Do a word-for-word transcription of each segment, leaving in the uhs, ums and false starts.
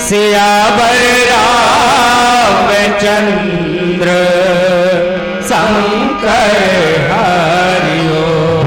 सियावर रामचंद्र शंकर हरि ओम।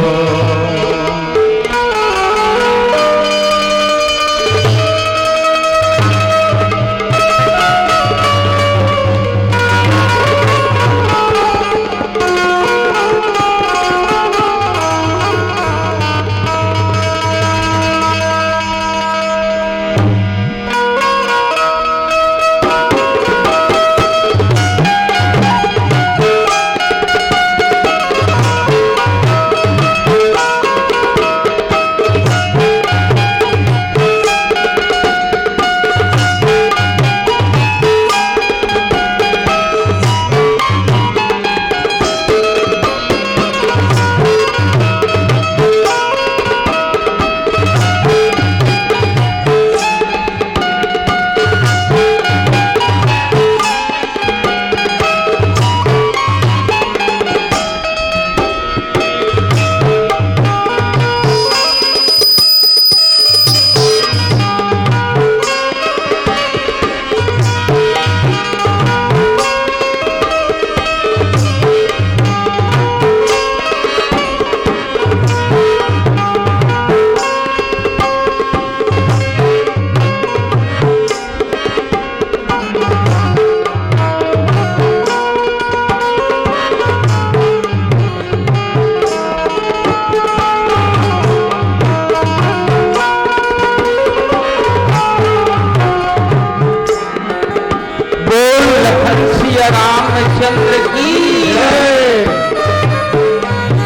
बोल लखन सिया रामचंद्र की जय।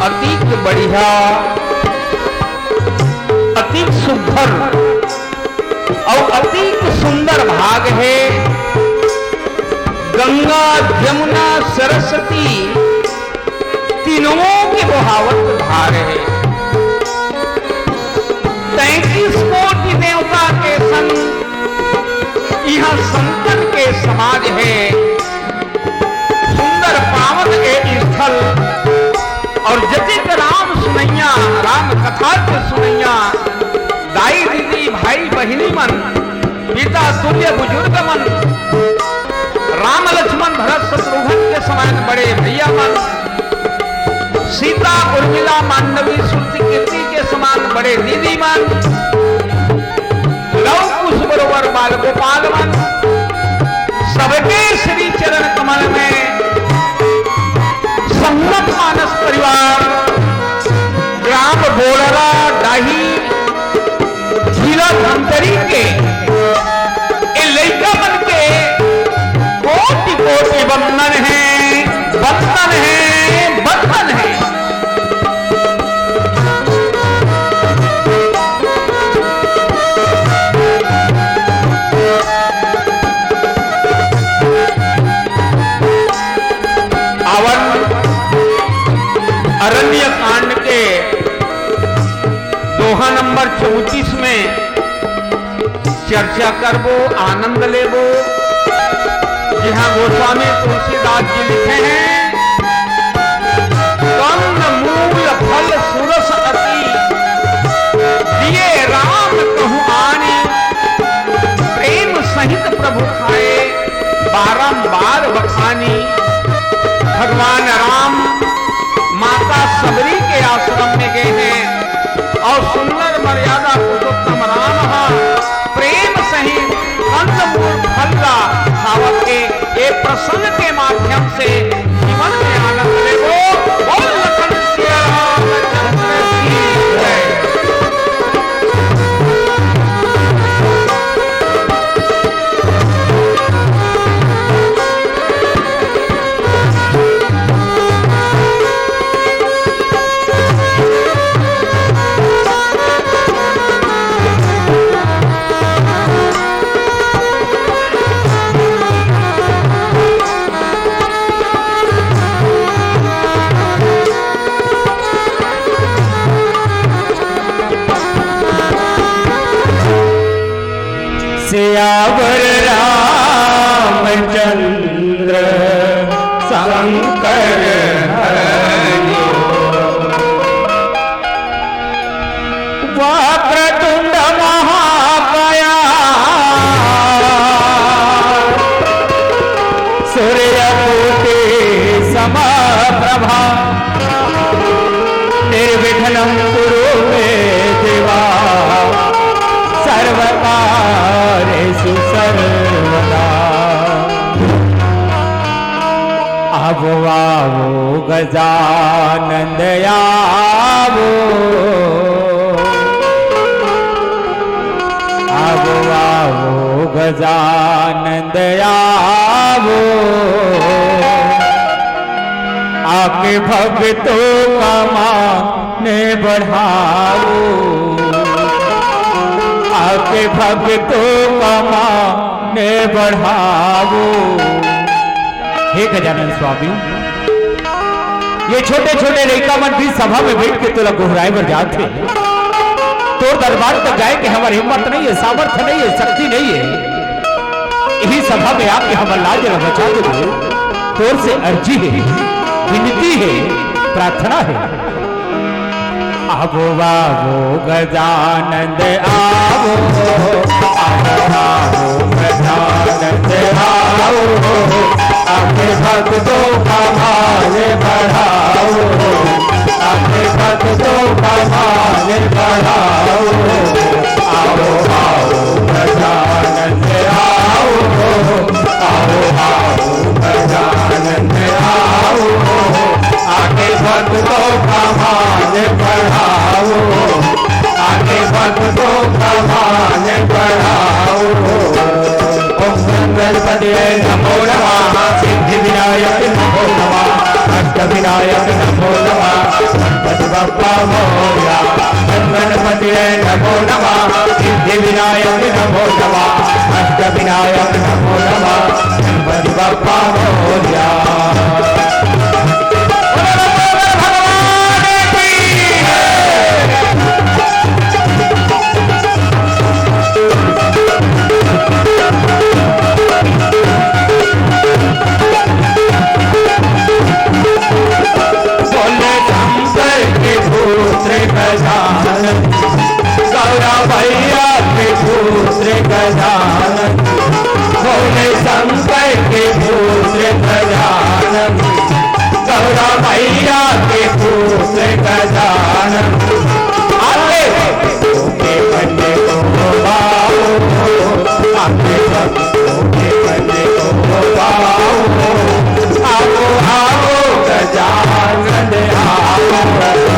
अतिक बढ़िया, अतिक सुघर अउ अतिक सुंदर भाग हे। गंगा, जमुना, सरस्वती तीनों के बोहावत धार हे। तैंतीस कोटि देवता के संग इहाँ संतन के समाज हे। सुंदर पावन ए स्थल अउ जतेक राम सुनइया, राम कथा के सुनइया, दाई दीदी, भाई बहिनी मन, पिता तुल्य बुजुर्ग मन, राम लक्ष्मण भरत शत्रुघ्न के समान बड़े भैया मन, सीता उर्मिला मांडवी श्रुति कीर्ति के समान बड़े दीदी मन, लव कुश बरोबर बाल गोपाल मन, सबके श्री चरण कमल में संगत मानस परिवार, ग्राम बोड़रा डाही, जिला धमतरी के ए लइका मन के कोटि कोटि वंदन हे, वंदन हे, वंदन हे। आवन अरण्य कांड के दोहा नंबर चौंतीस में चर्चा करबो, आनंद लेबो। जिहाँ गोस्वामी तुलसीदास जी लिखे हे, कंद मूल फल सुरस अति, दिए राम कहु आनी, प्रेम सहित प्रभु खाए, बारंबार बखानी। भगवान राम माता सबरी के आश्रम में गे हे अउ सुंदर मर्यादा पुरुषोत्तम राम ह प्रेम सहित कंदमूल फल ला खावत हे। ए प्रसंग के माध्यम से जीवन में आनंद लेबो। बोल लखन सिया रामचंद्र की जय। सियावर रामचंद्र शंकर हरि। वक्रतुंड महाकाया आवो गजानंद आवो, आवो, आवो गजानंद आवो, आके भक्तों का मान बढ़ावो, आके भक्तों का मान बढ़ावो। हे गजानन स्वामी, ये छोटे छोटे लइका मन भी सभा में बैठ के तोला गोहराए बर जात हे। तोर दरबार तक जाए के हमर हिम्मत नहीं है, सामर्थ्य नहीं है, शक्ति नहीं है। यही सभा में आके हमर लाज ला बचा दे। तोर से अर्जी है, विनती है, प्रार्थना है। आवो, आवो गजानंद आवो, आवो, आवो गजानंद आवो, आके भक्तों का मान बढ़ाओ, आके भक्तों का मान बढ़ाओ। आवो, आवो गजानंद आवो, आवो, आवो गजानंद आओ, आके भक्तों का मान बढ़ाओ, आके भक्तों का मान बढ़ाओ। ओम गणपति नमो नमः, सिद्धि विनायक नमो नमः, अष्ट विनायक नमो नमः, गणपति बप्पा मोरया। गणपति नमो नमः, सिद्धि विनायक नमो नमः, अष्ट विनायक नमो नमः, गणपति बप्पा मोरया। बोले शंकर के पुत्र गजानन, गौरा मैया के पुत्र गजानन, भोले शंकर के पुत्र गजानन, गौरा मैया के पुत्र गजानन। आके के बने को पाओ, आके भक्तों के बने को पाओ। आओ, आओ गजानन आओ, आओ,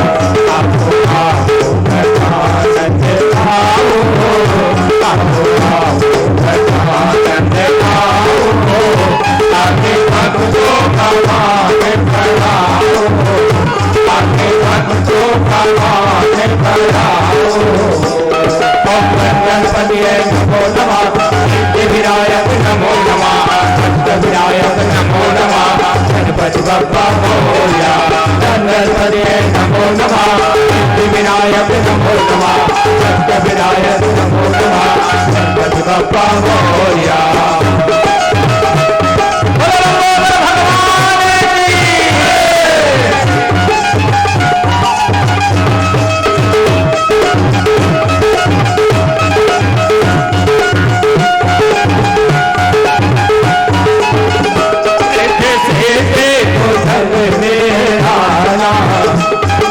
आओ गजानन आओ, आओ, आओ गजानन आओ। आके भक्तों का मान बढ़ाओ, आके भक्तों का मान बढ़ाओ। ओम गणपति नमो नमः, सिद्धि विनायक नमो नमः, अष्ट विनायक नमो नमः, गणपति बप्पा मोरया। गणपति नमो नमः, सिद्धि विनायक नमो नमः, अष्ट विनायक नमो नमः, गणपति बप्पा मोरया। बोलो लंबोदर भगवान की।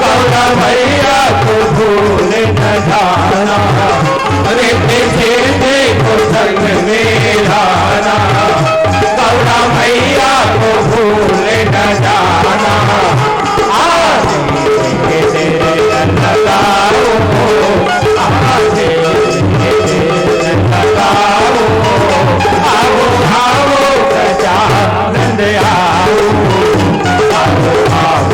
गौरा मैया को भूल न जाना, अरे तेरे देखो संग में लाना, गौरा मैया को भूल न जाना। आज के तेरे लगाओ, आज के तेरे लगाओ, आओ, आओ, गजानंद आओ, आओ, आओ।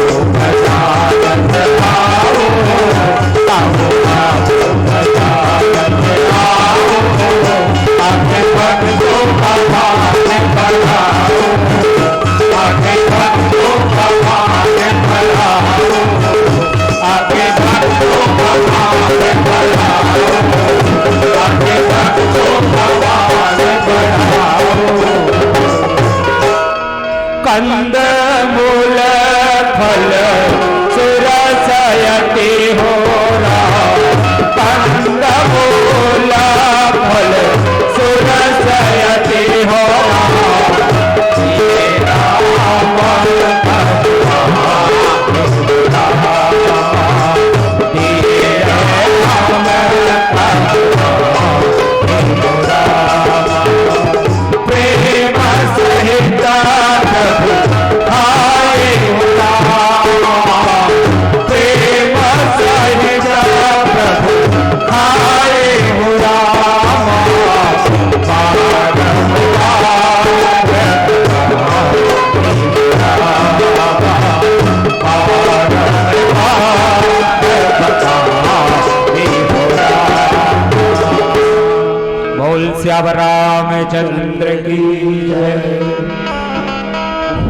बोल सियावर रामचंद्र की जय।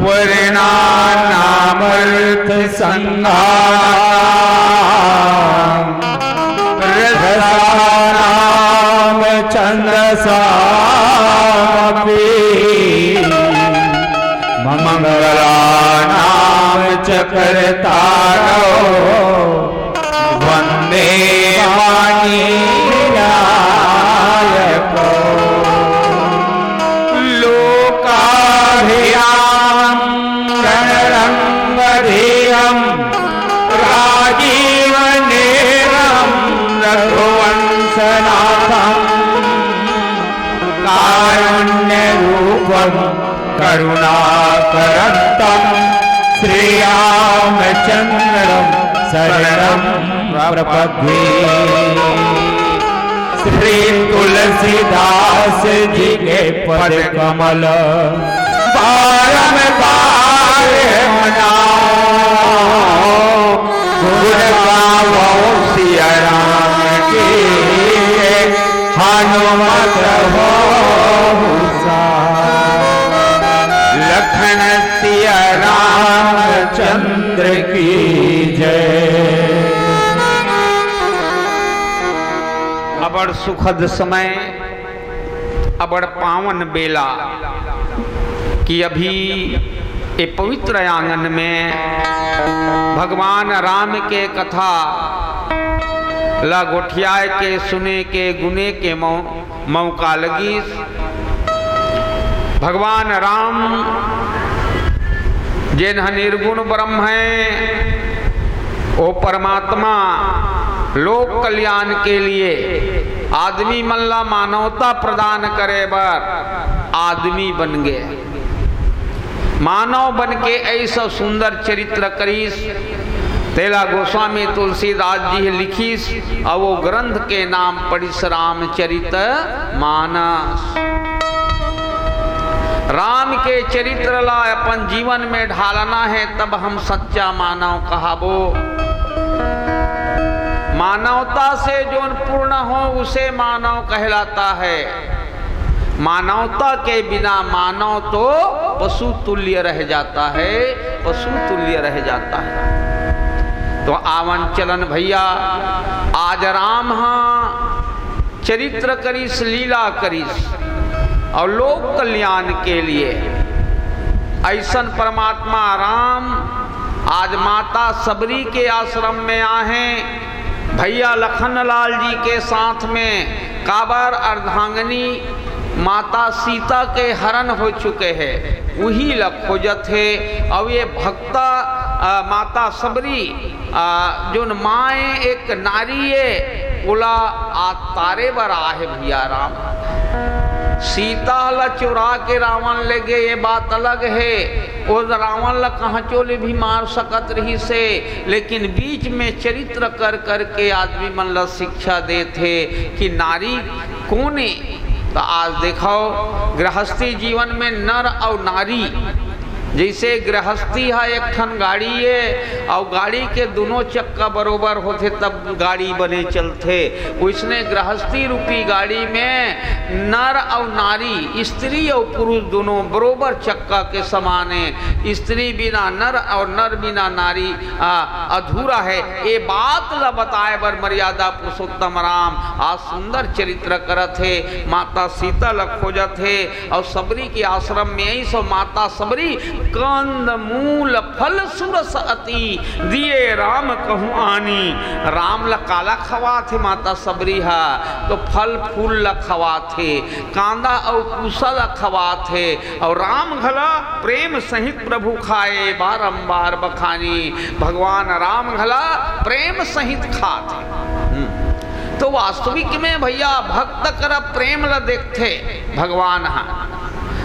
वर्णानामर्थ संघानां रसानां छंदसामपि मंगलानां च कर्तारौ वंदे मानियायको। लोकाभिरामं रणरंगधीरं राजीवनेत्रं रघुवंशनाथं कारुण्यरूपं करुणाकरन्तं श्रीरामचन्द्रं शरणं प्रपद्ये। श्री तुलसीदास जी के पद कमल बारंबार मनाओ। गुण गावो सिया राम की, हनुमत हो लखन सिया रामचंद्र की जय। अबड़ सुखद समय, अबड़ पावन बेला कि अभी ए पवित्र आंगन में भगवान राम के कथा ला गोठियाए के, सुने के, गुने के मौ-, मौका लगिस। भगवान राम जेन ह निर्गुण ब्रह्म है, ओ परमात्मा लोक कल्याण के लिए आदमी मन ला मानवता प्रदान करे बर आदमी बन गे। मानव बन के ऐसा सुंदर चरित्र करिस, तेला गोस्वामी तुलसीदास जी लिखिस, अउ वो ग्रंथ के नाम पड़िस रामचरित मानस। राम के चरित्र ला अपन जीवन में ढालना है, तब हम सच्चा मानव कहाबो। मानवता से जोन पूर्ण हो, उसे मानव कहलाता है। मानवता के बिना मानव तो पशु तुल्य रह जाता है, पशु तुल्य रह जाता है। तो आवन चलन भैया, आज राम हा चरित्र करिस, लीला करिस, अउ लोक कल्याण के लिए अइसन परमात्मा राम आज माता सबरी के आश्रम में आहे। भैया लखन लाल जी के साथ में, काबर अर्धांगिनी माता सीता के हरण हो चुके हे, उही ल खोजत हे। अउ ये भक्ता, अ, माता सबरी, अ, जोन माँ ए, एक नारी ए, ओला आज तारे बर आहे भैया राम। सीता ल चुरा के रावण ले गे, ये बात अलग हे। ओ रावण ल कहांचो ले भी मार सकत रहिस हे, लेकिन बीच में चरित्र कर करके आदमी मन ल शिक्षा देत हे कि नारी कोन ए। त आज देखव, गृहस्थी जीवन में नर अउ नारी, जइसे गृहस्थी ह एक ठन गाड़ी ए, अउ गाड़ी के दुनों चक्का बरोबर होथे, तब गाड़ी बने चलथे। वइसने गृहस्थी रूपी गाड़ी में नर अउ नारी, स्त्री अउ पुरुष दुनों बरोबर चक्का के समान ए। स्त्री बिना नर अउ नर बिना नारी, आ, अधूरा हे। ए बात ल बताए बर मर्यादा पुरुषोत्तम राम आज सुंदर चरित्र करत हे, माता सीता ल खोजत हे। अउ सबरी के आश्रम में आइस, माता सबरी कंद मूल फल सुरस अति, दिए राम कहूँ आनी। राम ल काला खवात हे माता सबरी हा? तो फल फूल ल खवात हे, कांदा अउ पूसा ल खवात हे। अउ राम घला प्रेम सहित प्रभु खाए, बारंबार बखानी। भगवान राम घला प्रेम सहित खात हे। हम्म। तो वास्तविक में भैया, भक्त करा प्रेम ल देखथे भगवान हा।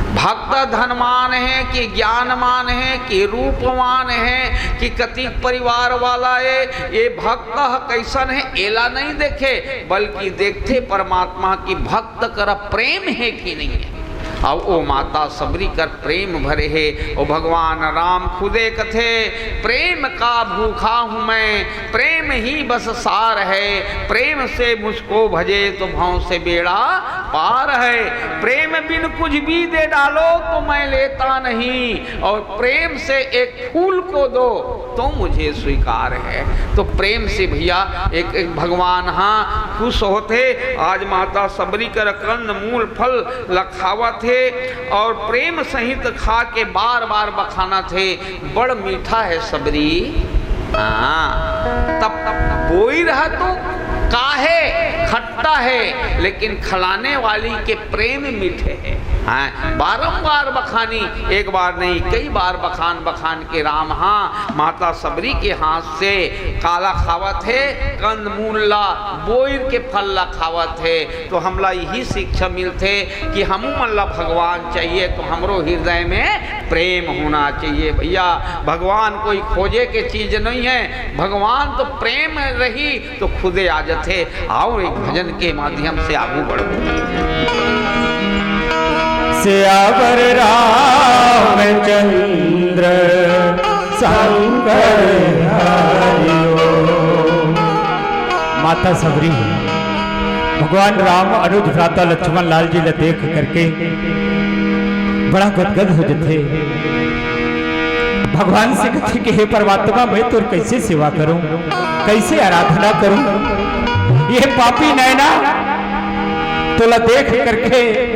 भक्त धनवान हे कि ज्ञानवान हे कि रूपवान हे कि कतिक परिवार वाला हे, ये भक्त ह कइसन हे, एला नहीं देखे, बल्कि देखथे परमात्मा कि भक्त करा प्रेम हे कि नहीं हे। अउ ओ माता सबरी कर प्रेम भरे हे। ओ भगवान राम खुदे कथे, "प्रेम का भूखा हूँ मैं, प्रेम ही बस सार है, प्रेम से मुझको भजे तो भव से बेड़ा पार है। प्रेम बिन कुछ भी दे डालो तो मैं लेता नहीं, और प्रेम से एक फूल को दो तो मुझे स्वीकार है।" तो प्रेम से भैया एक, एक भगवान हाँ खुश होथे। आज माता सबरी कर कंद मूल फल ल खावत हे और प्रेम सहित खा के बार बार बखानत हे, "बड़ मीठा है सबरी।" हाँ, तब, तब बोई रहा तो काहे खट्टा है, लेकिन खिलाने वाली के प्रेम मीठे हैं। हाँ, बारंबार बखानी, एक बार नहीं, कई बार बखान बखान के राम हाँ माता सबरी के हाथ से काला खावत हे, कंद मूल ला, बोइर के फल ला खावत हे। तो हमला यही शिक्षा मिलथे कि हमू मन ला भगवान चाहिए तो हमरो हृदय में प्रेम होना चाहिए भैया। भगवान कोई खोजे के चीज नहीं है, भगवान तो प्रेम रही तो खुदे आ जाथे। आओ एक भजन के माध्यम से आगू बढ़ो। सियावर रामचंद्र शंकर हरिओ। माता सबरी भगवान राम अनुज भ्राता लक्ष्मण लाल जी ला देख करके बड़ा गदगद हो जथे। भगवान से कथे कि हे परमात्मा, मैं तोर कैसे सेवा करूं, कैसे आराधना करूं? ये पापी नैना तोला देख करके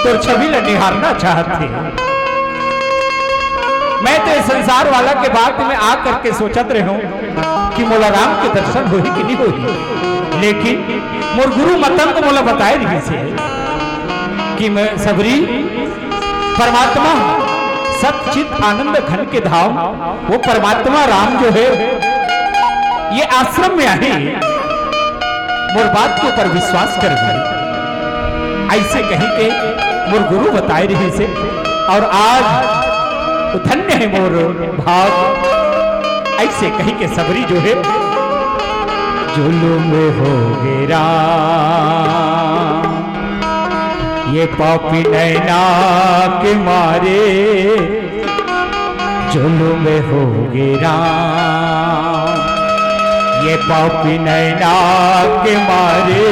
तोर छवि ला निहारना चाहत हे। मैं तो ये संसार वाला के बात में आ करके सोचत रहूं कि मोला राम के दर्शन होही कि नहीं होही, लेकिन मोर गुरु मतंग मोला बताए रहिस हे कि मैं सबरी परमात्मा सत चित आनंद घन के धाम, वो परमात्मा राम जो है, ये आश्रम में आहे, मोर बात के ऊपर विश्वास कर दे। ऐसे कही के मोर गुरु बताए रहिस हे, और आज धन्य है मोर भाग। ऐसे कही के सबरी जो है, जुलुम हो गे राम, ये पापी नैना के मारे जुलुम हो गे राम, ये पापी नैना के मारे।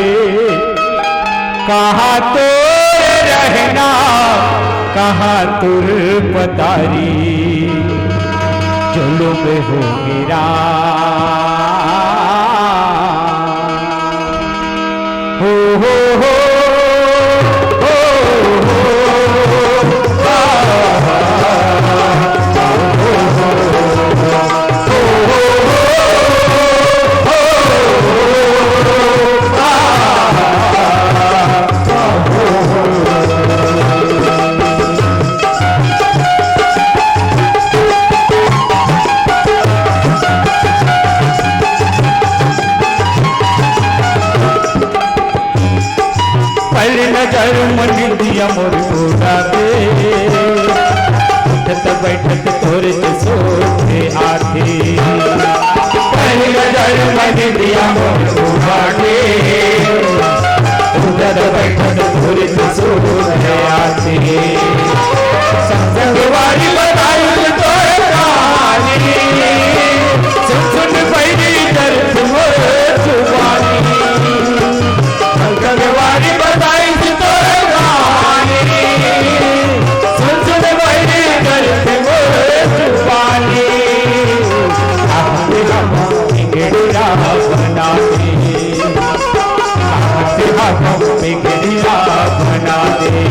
कहाँ तोर रहना, कहाँ तोर पतारी, जुलुम हो गे राम। हो, हो, हो, हो, हो, आ, हो, हो, हो, आ, हो, हो, हो। पहली नजर में निंदिया मोर उड़ा दे, उठत बैठत तोरे के सोचे आथे। पहली नजर में निंदिया मोर उड़ा दे, उठत बैठत तोरे के सोचे आथे। संगवारी बताई तोरे कहानी, सुन सुन बैरी दर्द मोर जुबानी। संगवारी बताई तोरे कहानी, सुन सुन बैरी दर्द मोर जुबानी। आप हम बिगड़िया बना दे, आप हम बिगड़िया बना दे।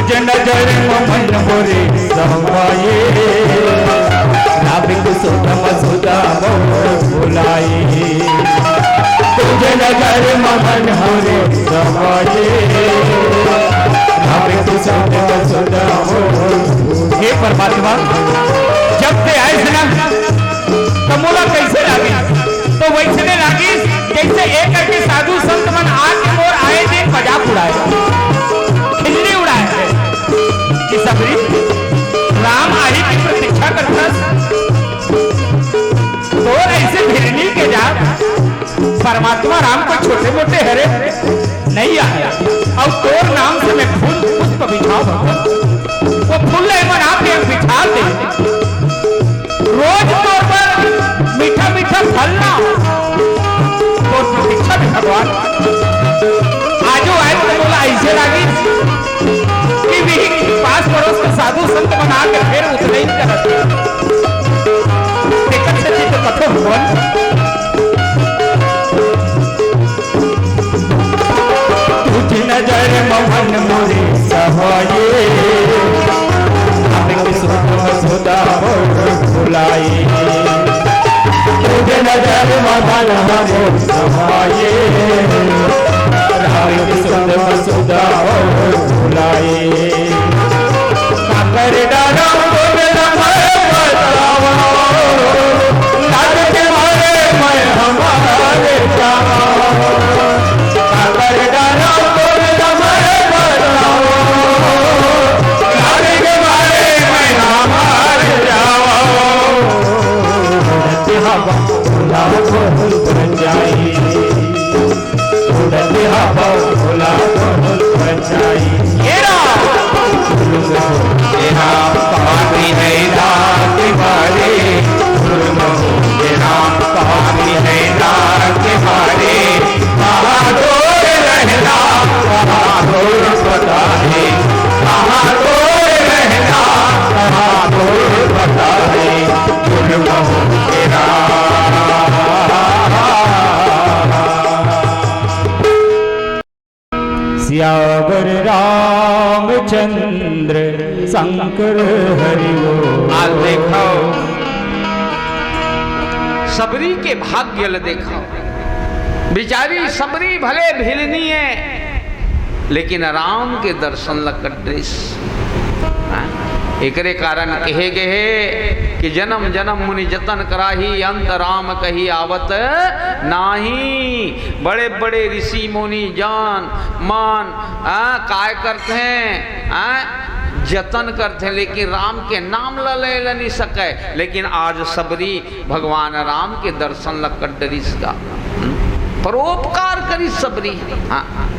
तुझ नजर में मन मोरे समाए, राम कुसुम सुधा मोर भुलाए। तुझ नजर में मन मोरे समाए, राम कुसुम सुधा मोर। हे परमात्मा, जब से आइस ना, त मोला कइसे लागिस? तो वइसने लागिस, जइसे ए करके साधु संत मन आके मोर आए दिन मजाक उड़ाए, खिल्ली उड़ाए हे कि सबरी, राम आही की प्रतीक्षा करथस। तोर अइसे भिरनी के जात, परमात्मा राम कोई छोटे मोटे हरे नइ आय। अउ तोर नाम से मैं फूल पुष्प बिछाव भगवान। वो फूल ले मन आप ये बिछा दे। रोज तोर बर मीठा मीठा फल ना, तोर प्रतीक्षा में भगवान। आजो आए तो मोला अइसे लागिस कि भी पास पड़ोस के साधु संत मन आके फेर उतने ही करत। देखत से तो कथो भगवान। तुझ नजर में मन मोरे समाए, राम कुसुम सुधा मोर भुलाए। तुझ नजर में मन मोरे समाए, राम कुसुम सुधा मोर भुलाए। काकर डारा तोर मैं बतावं, लाज के मारे मैं हमारे जावं। काकर डारा तोर मैं बतावं, लाज के मारे मैं हमारे जावं। उड़त हवा भुला भुल बन जाई। उड़त हवा भुला भुल बन जाई। ये राम। तेरा पानी है रात भरे, गुरु तेरा पानी है रात भरे, कहाँ दूर रहना, कहाँ दूर पता है, कहाँ दूर रहना, कहाँ दूर पता है, गुरु तेरा। सियावर रामचंद्र शंकर हरि बोल। आज देखो, सबरी के भाग्य ल देखो। बिचारी सबरी भले भिलनी हे, लेकिन राम के दर्शन ल कर डरिस। हाँ? एकरे कारण कहे गे हे कि जन्म जन्म मुनि जतन कराही, अंत राम कही आवत नाही। बड़े बड़े ऋषि मुनि जन मन, आ, काय करथे, आ, जतन करथे, लेकिन राम के नाम ल ले ल नहीं सकय। लेकिन आज सबरी भगवान राम के दर्शन ल कर डरिस गा। हम्म? परोपकार करिस सबरी। हाँ।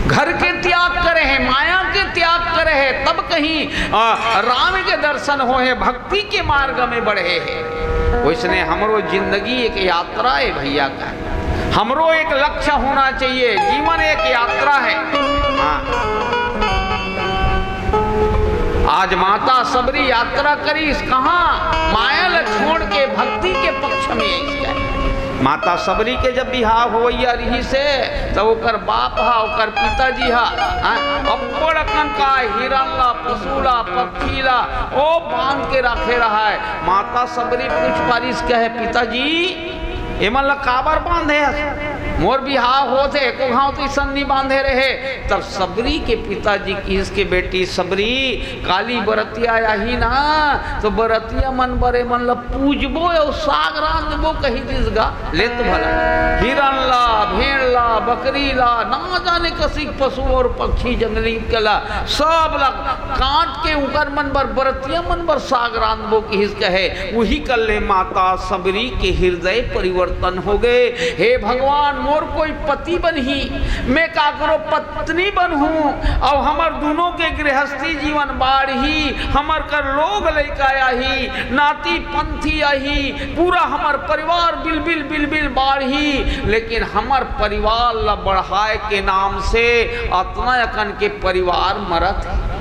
घर के त्याग करे हे, माया के त्याग करे हे, तब कहीं, आ, राम के दर्शन होए हे, भक्ति के मार्ग में बढ़े हे। वइसने हमरो जिंदगी एक यात्रा हे भैया का। हमरो एक लक्ष्य होना चाहिए। जीवन एक यात्रा हे। हाँ। आज माता सबरी यात्रा करिस कहाँ? माया ल छोड़ के भक्ति के पक्ष में आइस। माता सबरी के जब बिहाव होवइया रिहिस हे, त ओकर बाप हा, ओकर पिताजी हा, हाँ, अब्बड़ अकन का हिरन ला, पशु ला, पक्षी ला, ओ बांध के राखे रहय। माता सबरी पूछ पारिस, कहे, "पिताजी, एमन ला काबर बांधे हस? मोर बिहाव होत हे, एको घांव तो अइसन नी बांधे रहे।" तब सबरी के पिताजी किहिस के, "बेटी सबरी, काली बरतिया आही ना, तो बरतिया मन बर एमन ला पूजबो अउ साग रांधबो," कहि दिस गा। ले तो भला, हिरन ला, भेड़ ला, बकरी ला, ना जाने कसिक पशु अउ पक्षी जंगली के ला, सब ला काट के उंकर मन बर, बरतिया मन बर साग रांधबो किहिस कहे। उही कल्ले माता सबरी के हृदय परिवर्तन हो गे। हे भगवान, मोर कोई पति बनही, मैं काकरो पत्नी बनहूं, अउ हमर दूनों के गृहस्थी जीवन बाढ़ही, हमर कर लोग लइका आही, नाती पंथी आही, पूरा हमर परिवार बिलबिल बिलबिल बाढ़ही, लेकिन हमर परिवार ला बढ़ाए के नाम से अतना अकन के परिवार मरत हे।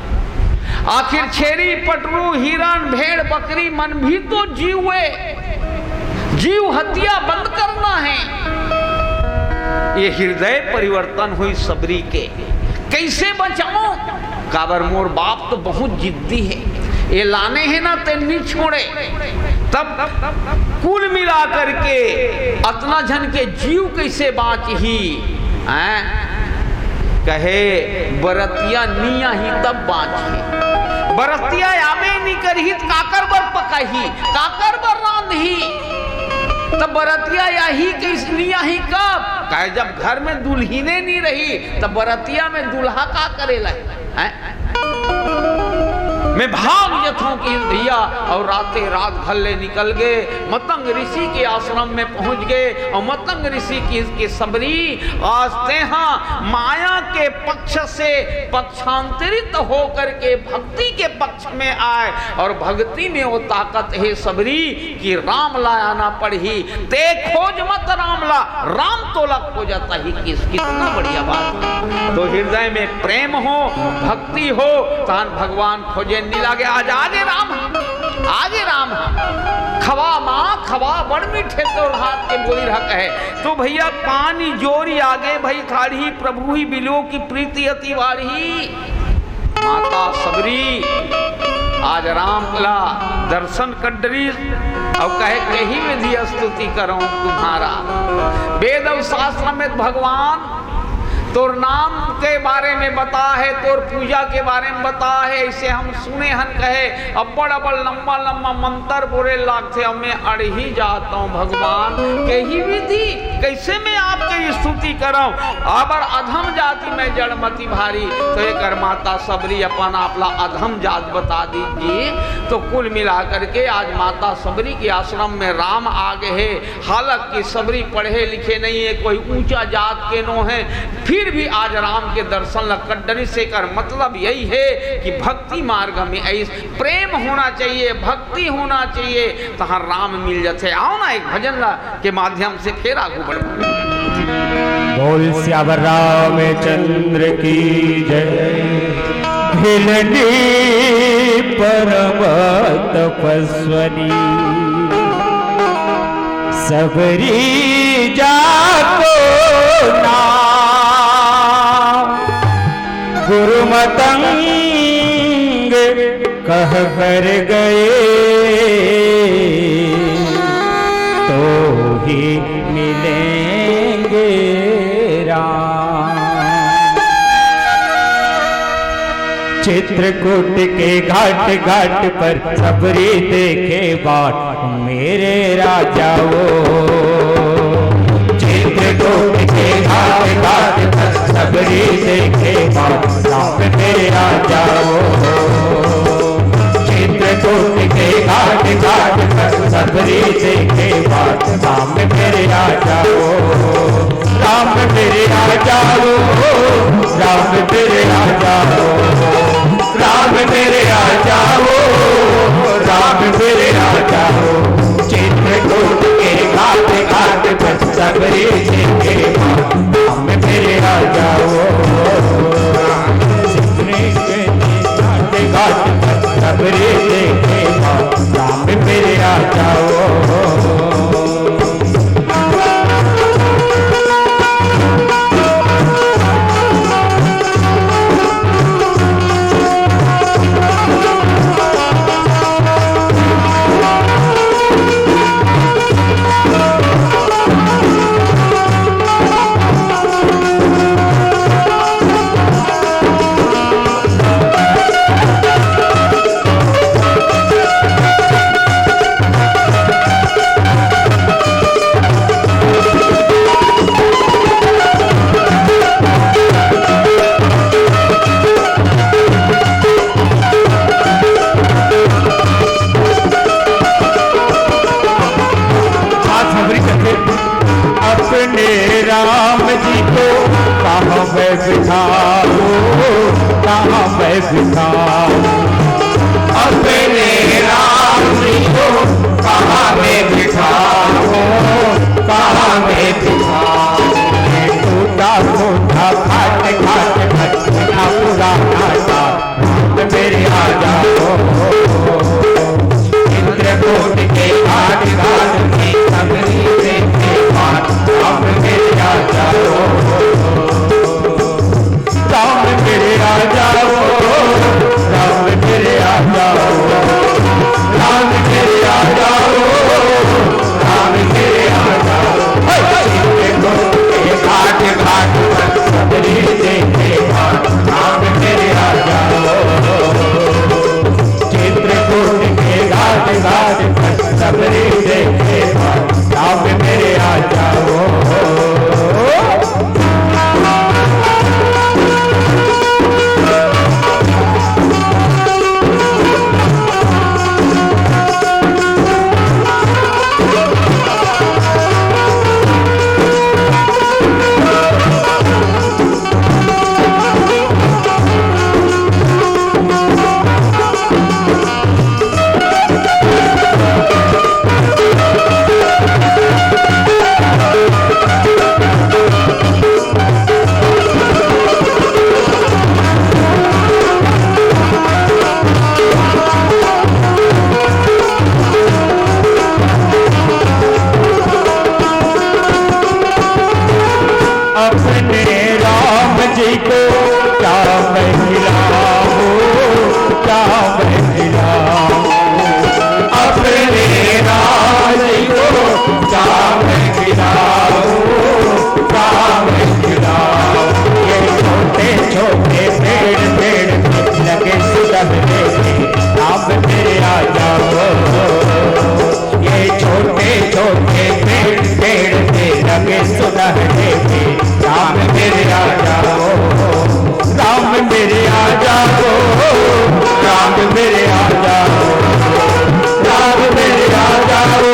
आखिर छेरी, पटरू, हिरन, भेड़, बकरी मन भी तो जीव हे, जीव हत्या बंद करना हे। ये हृदय परिवर्तन होइस सबरी के। कइसे बचाओं? काबर मोर बाप तो बहुत जिद्दी हे, ये लाने हे ना ते नी छोड़े। तब कुल मिला करके अतना झन के जीव कइसे बाँचही? हैं? कहे, बरतिया नी आही तब बाँचही। बरतिया आबे नी करही त काकर बर पकाही, काकर बर रांधही? तब बरतिया आही कइसे, नी आही कब? कहे, जब घर में दुल्हिने नी रही, तब बरतिया में दूल्हा का करे ला? हैं? मैं भाग जथों कि भैया, अउ राते रात घर ले निकल गे, मतंग ऋषि के आश्रम में पहुंच गे, अउ मतंग ऋषि किहिस कि सबरी, आज तेहा माया के पक्ष से पक्षांतरित होकर के भक्ति के पक्ष में आय, अउ भक्ति में वो ताकत हे सबरी, कि राम ला आना पड़ही, ते खोज मत राम ला, राम तोला खोजत आही। किस, कितना बढ़िया बात। तो हृदय में प्रेम हो, भक्ति हो, तहन भगवान खोजे नी लागे। आज आगे राम, आगे राम, खवा माँ खवा, बड़ मीठे तोर हाथ के बोली रहा कहे। तो भैया, पानी जोरी आगे भई खाड़ी, प्रभु ही बिलो की प्रीति अति वाढ़ी। माता सबरी आज राम ला दर्शन कर डरिस अउ कहे, "कही विधि स्तुति करौं तुम्हारा।" वेद अउ शास्त्र में भगवान तोर नाम के बारे में बता हे, तोर पूजा के बारे में बता हे, अइसे हम सुने हन कहे, अब्बड़ अब्बड़ लंबा लंबा मंत्र बोले लागथे, अउ मैं अड़ही जात हौं भगवान, कही विधि कइसे मैं आपके स्तुति करौं, अबर अधम जाति मैं जड़मति भारी। तो एकर माता सबरी अपन आप ला अधम जात बता दीजिए। तो कुल मिला करके आज माता सबरी के आश्रम में राम आ गे हे। हालांकि सबरी पढ़े लिखे नहीं हे, कोई ऊंचा जात के नो हे, फिर भी आज राम के दर्शन ला कर डरिस। एकर मतलब यही हे कि भक्ति मार्ग में अइस प्रेम होना चाहिए, भक्ति होना चाहिए, तहाँ राम मिल जाथे। आओ ना, एक भजन ला के माध्यम से फेर आगू बढ़बो। बोल सियावर रामचंद्र की जय। भिलनी परम तपस्वनी, सबरी जाको नाम गुरु मतंग कह कर गए, तो ही मिलेंगे राम। चित्रकूट के घाट घाट पर सबरी देखे बाट, मेरे राजाओ। चित्रकूट के घाट घाट पर सबरी देखे बाट, राम मेरे राजाओ। चित्रकूट के घाट घाट पर सबरी देखे बाट, राम मेरे राजाओ। राम मेरे राजाओ, राम मेरे राजाओ। राम मेरे राजाओ, राम मेरे राजाओ। चित्रकूट के घाट घाट पर सबरी देखे बाट, राम मेरे राजाओ। घाट घाट पर सबरी देखे बाट, राम मेरे राजाओ। अपने राम जी को कहाँ मैं बिठाऊं, कहाँ मैं बिठाऊं? अपने राम जी को कहाँ मैं बिठाऊं, कहाँ मैं बिठाऊं? टूटा फूटा, फाट घाट, फटना पुराना सा, राम मेरे आ जाओ। चित्रकूट के घाट घाट में सबरी देखे बाट, राम मेरे आ जाओ। राम मेरे आ जाओ, आ जाओ, राम मेरे आ जाओ, राम मेरे आ जाओ,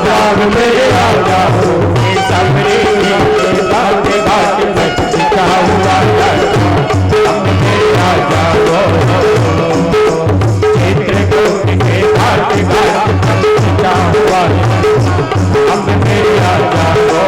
राम मेरे आ जाओ। ये सबरी के घाट घाट में जाऊँ, राम मेरे आ जाओ। चित्रकूट के घाट घाट में जाऊँ, राम मेरे आ जाओ।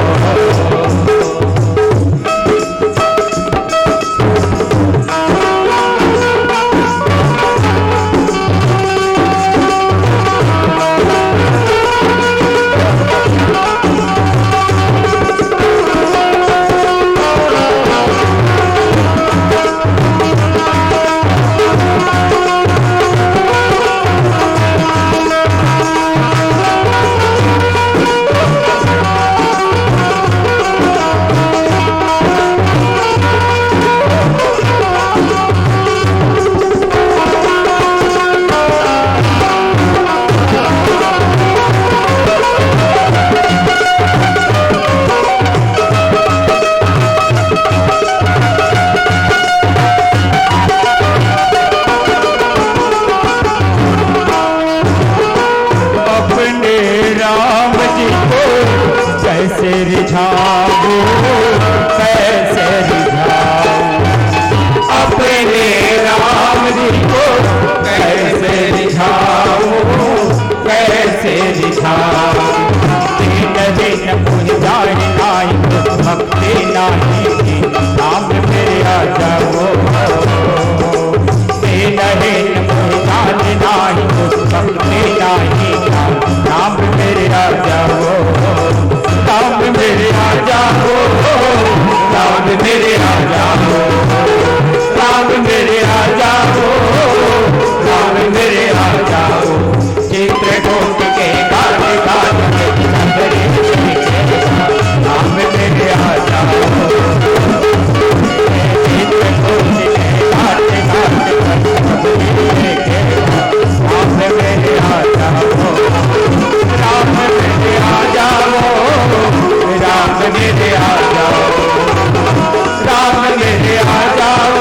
अपने राम जी को कैसे रिझाऊं, कैसे रिझाऊं, अपने राम जी को कैसे रिझाऊं, कैसे रिझाऊं। दिन दिन मुझे जान नाई, भक्ति नाई, राम मेरे आ जाओ। तेरा हे मुराद नाही, भक्ति नाही, राम मेरे आ जाओ, राम मेरे आ जाओ, राम मेरे आ जाओ, राम मेरे आ जाओ, राम मेरे आ जाओ। चित्रकूट के घाट घाट में सबरी के राम मेरे आ जाओ। चित्रकूट के घाट घाट में सबरी के राम मेरे आ जाओ। राम मेरे आ जाओ। राम मेरे आ जाओ। राम मेरे आ जाओ।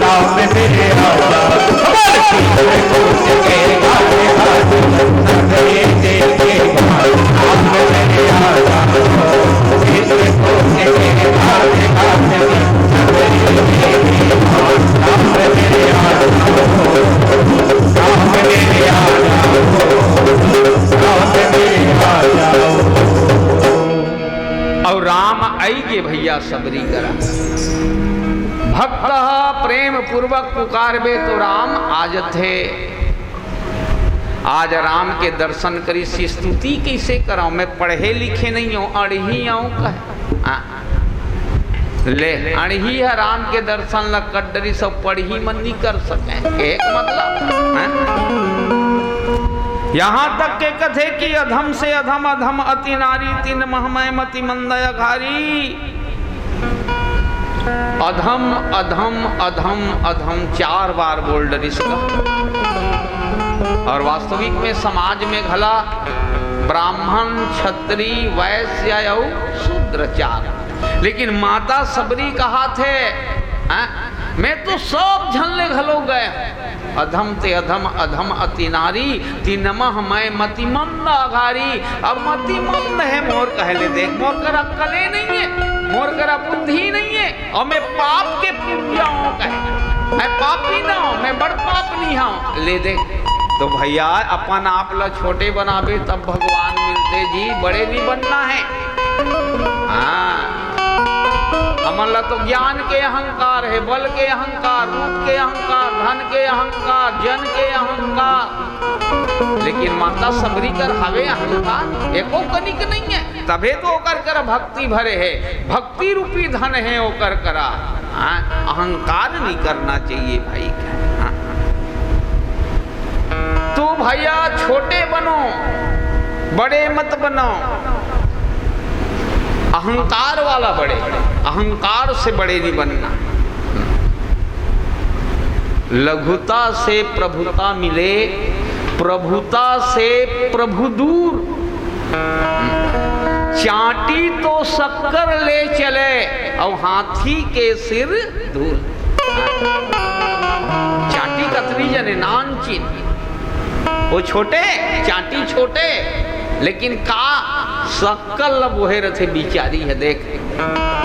राम मेरे आ जाओ। हमारे पीछे कूद के गाते गाते नगरी देखे भाई। राम मेरे आ जाओ। पीछे कूद के गाते गाते नगरी देखे भाई। राम मेरे आ जाओ। राम मेरे आ जाओ। राम मेरे आ जाओ। अउ राम आई गे भैया सबरी करा। भक्त ह प्रेम पूर्वक पुकारबे तो राम आ जथे। आज राम के दर्शन करिस, स्तुति कइसे करंव? मैं पढ़े लिखे नइ हंव, अड़ही अंव कहे। हाँ। ले, अड़ही ह राम के दर्शन ला कर डरिस, सब पढ़ही मन नइ कर सकय। एक मतलब, हैं? यहाँ तक के कथे कि अधम से अधम, अधम अति नारी, तिन मह मय मति मंद अघारी। अधम, अधम, अधम, अधम चार बार बोल डरिस गा। और वास्तविक में समाज में घला ब्राह्मण, क्षत्रिय, वैश्य अउ शूद्र चार, लेकिन माता सबरी कहाथे, हैं? मैं तो सब झन ले घलो गे हंव। अधम ते अधम, अधम अति नारी, तिन मह मय मति मंद अघारी। अब मति मंद हे मोर कहे ले, देख, मोर करा अक्कले नइ हे, मोर करा बुद्धि नइ हे, अउ मैं पाप के पुंजा अंव कहे। मैं पापी न हंव, मैं बड़ पापनी हंव। ले देख, तो भैया, अपन आप ला छोटे बनाबे तब भगवान मिलथे जी, बड़े नइ बनना हे। हाँ, हमन ला तो ज्ञान के अहंकार हे, बल के अहंकार, रूप के अहंकार, धन के अहंकार, जन के अहंकार, लेकिन माता सबरी कर हवे अहंकार, एको कनिक नइ हे। तभे तो ओकर करा भक्ति भरे हे, भक्ति रूपी धन हे ओकर करा। हाँ, अहंकार नइ करना चाहिए भाई। हाँ। तो भैया, छोटे बनो, बड़े मत बनो। अहंकार वाला बड़े, अहंकार से बड़े नइ बनना। लघुता से प्रभुता मिले, प्रभुता से प्रभु दूर। चांटी तो शक्कर ले चले, अउ हाथी के सिर धूल। वो छोटे, चांटी छोटे, लेकिन का सक्कर ल बोहे रथे बिचारी ह। देख,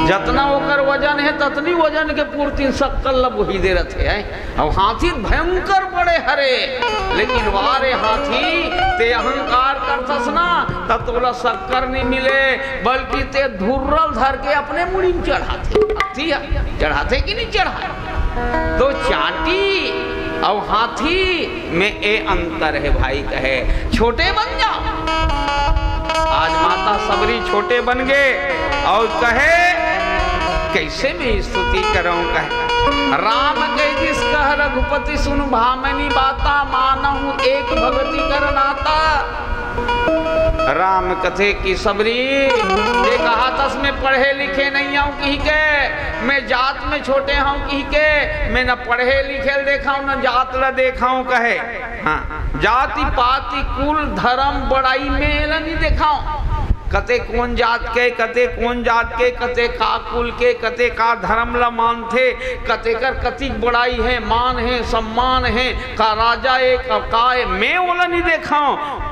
जतना ओकर वजन हे, ततनी वजन के पूर्ति सक्कर ल बोही दे रथे, हैं? अउ हाथी भयंकर बड़े हरे, लेकिन वा रे हाथी, ते अहंकार करथस ना, त तोला सक्कर नइ मिले, बल्कि ते धुर्रल धर के अपने मुड़ी म चढ़ाथे। हाथी ह, चढ़ाथे कि नइ चढ़ाय? तो चांटी अउ हाथी में ए अंतर हे भाई, कहे, "छोटे बन जाव।" आज माता सबरी छोटे बन गे अउ कहे, "कइसे मैं स्तुति करंव?" कहे, "राम कहि दिस कह रघुपति सुन भामिनी बाता, मानहु एक भगति कर नाता।" राम कथे कि सबरी, ये कहाथस मैं पढ़े लिखे नइ हंव कहिके, मैं जात में छोटे हंव कहिके, मैं न पढ़े लिखे ल देखंव, न जात ल देखंव, कहे। हाँ, जाति पाति कुल धरम बड़ाई में एला नइ देखंव। कते कोन जात के, कते कोन जात के, कते का कुल के, कते का धरम ल मानथे, कते कर कतिक बड़ाई हे, मान हे, सम्मान हे, का राजा ए, का, का ए, मैं ओला नइ देखंव।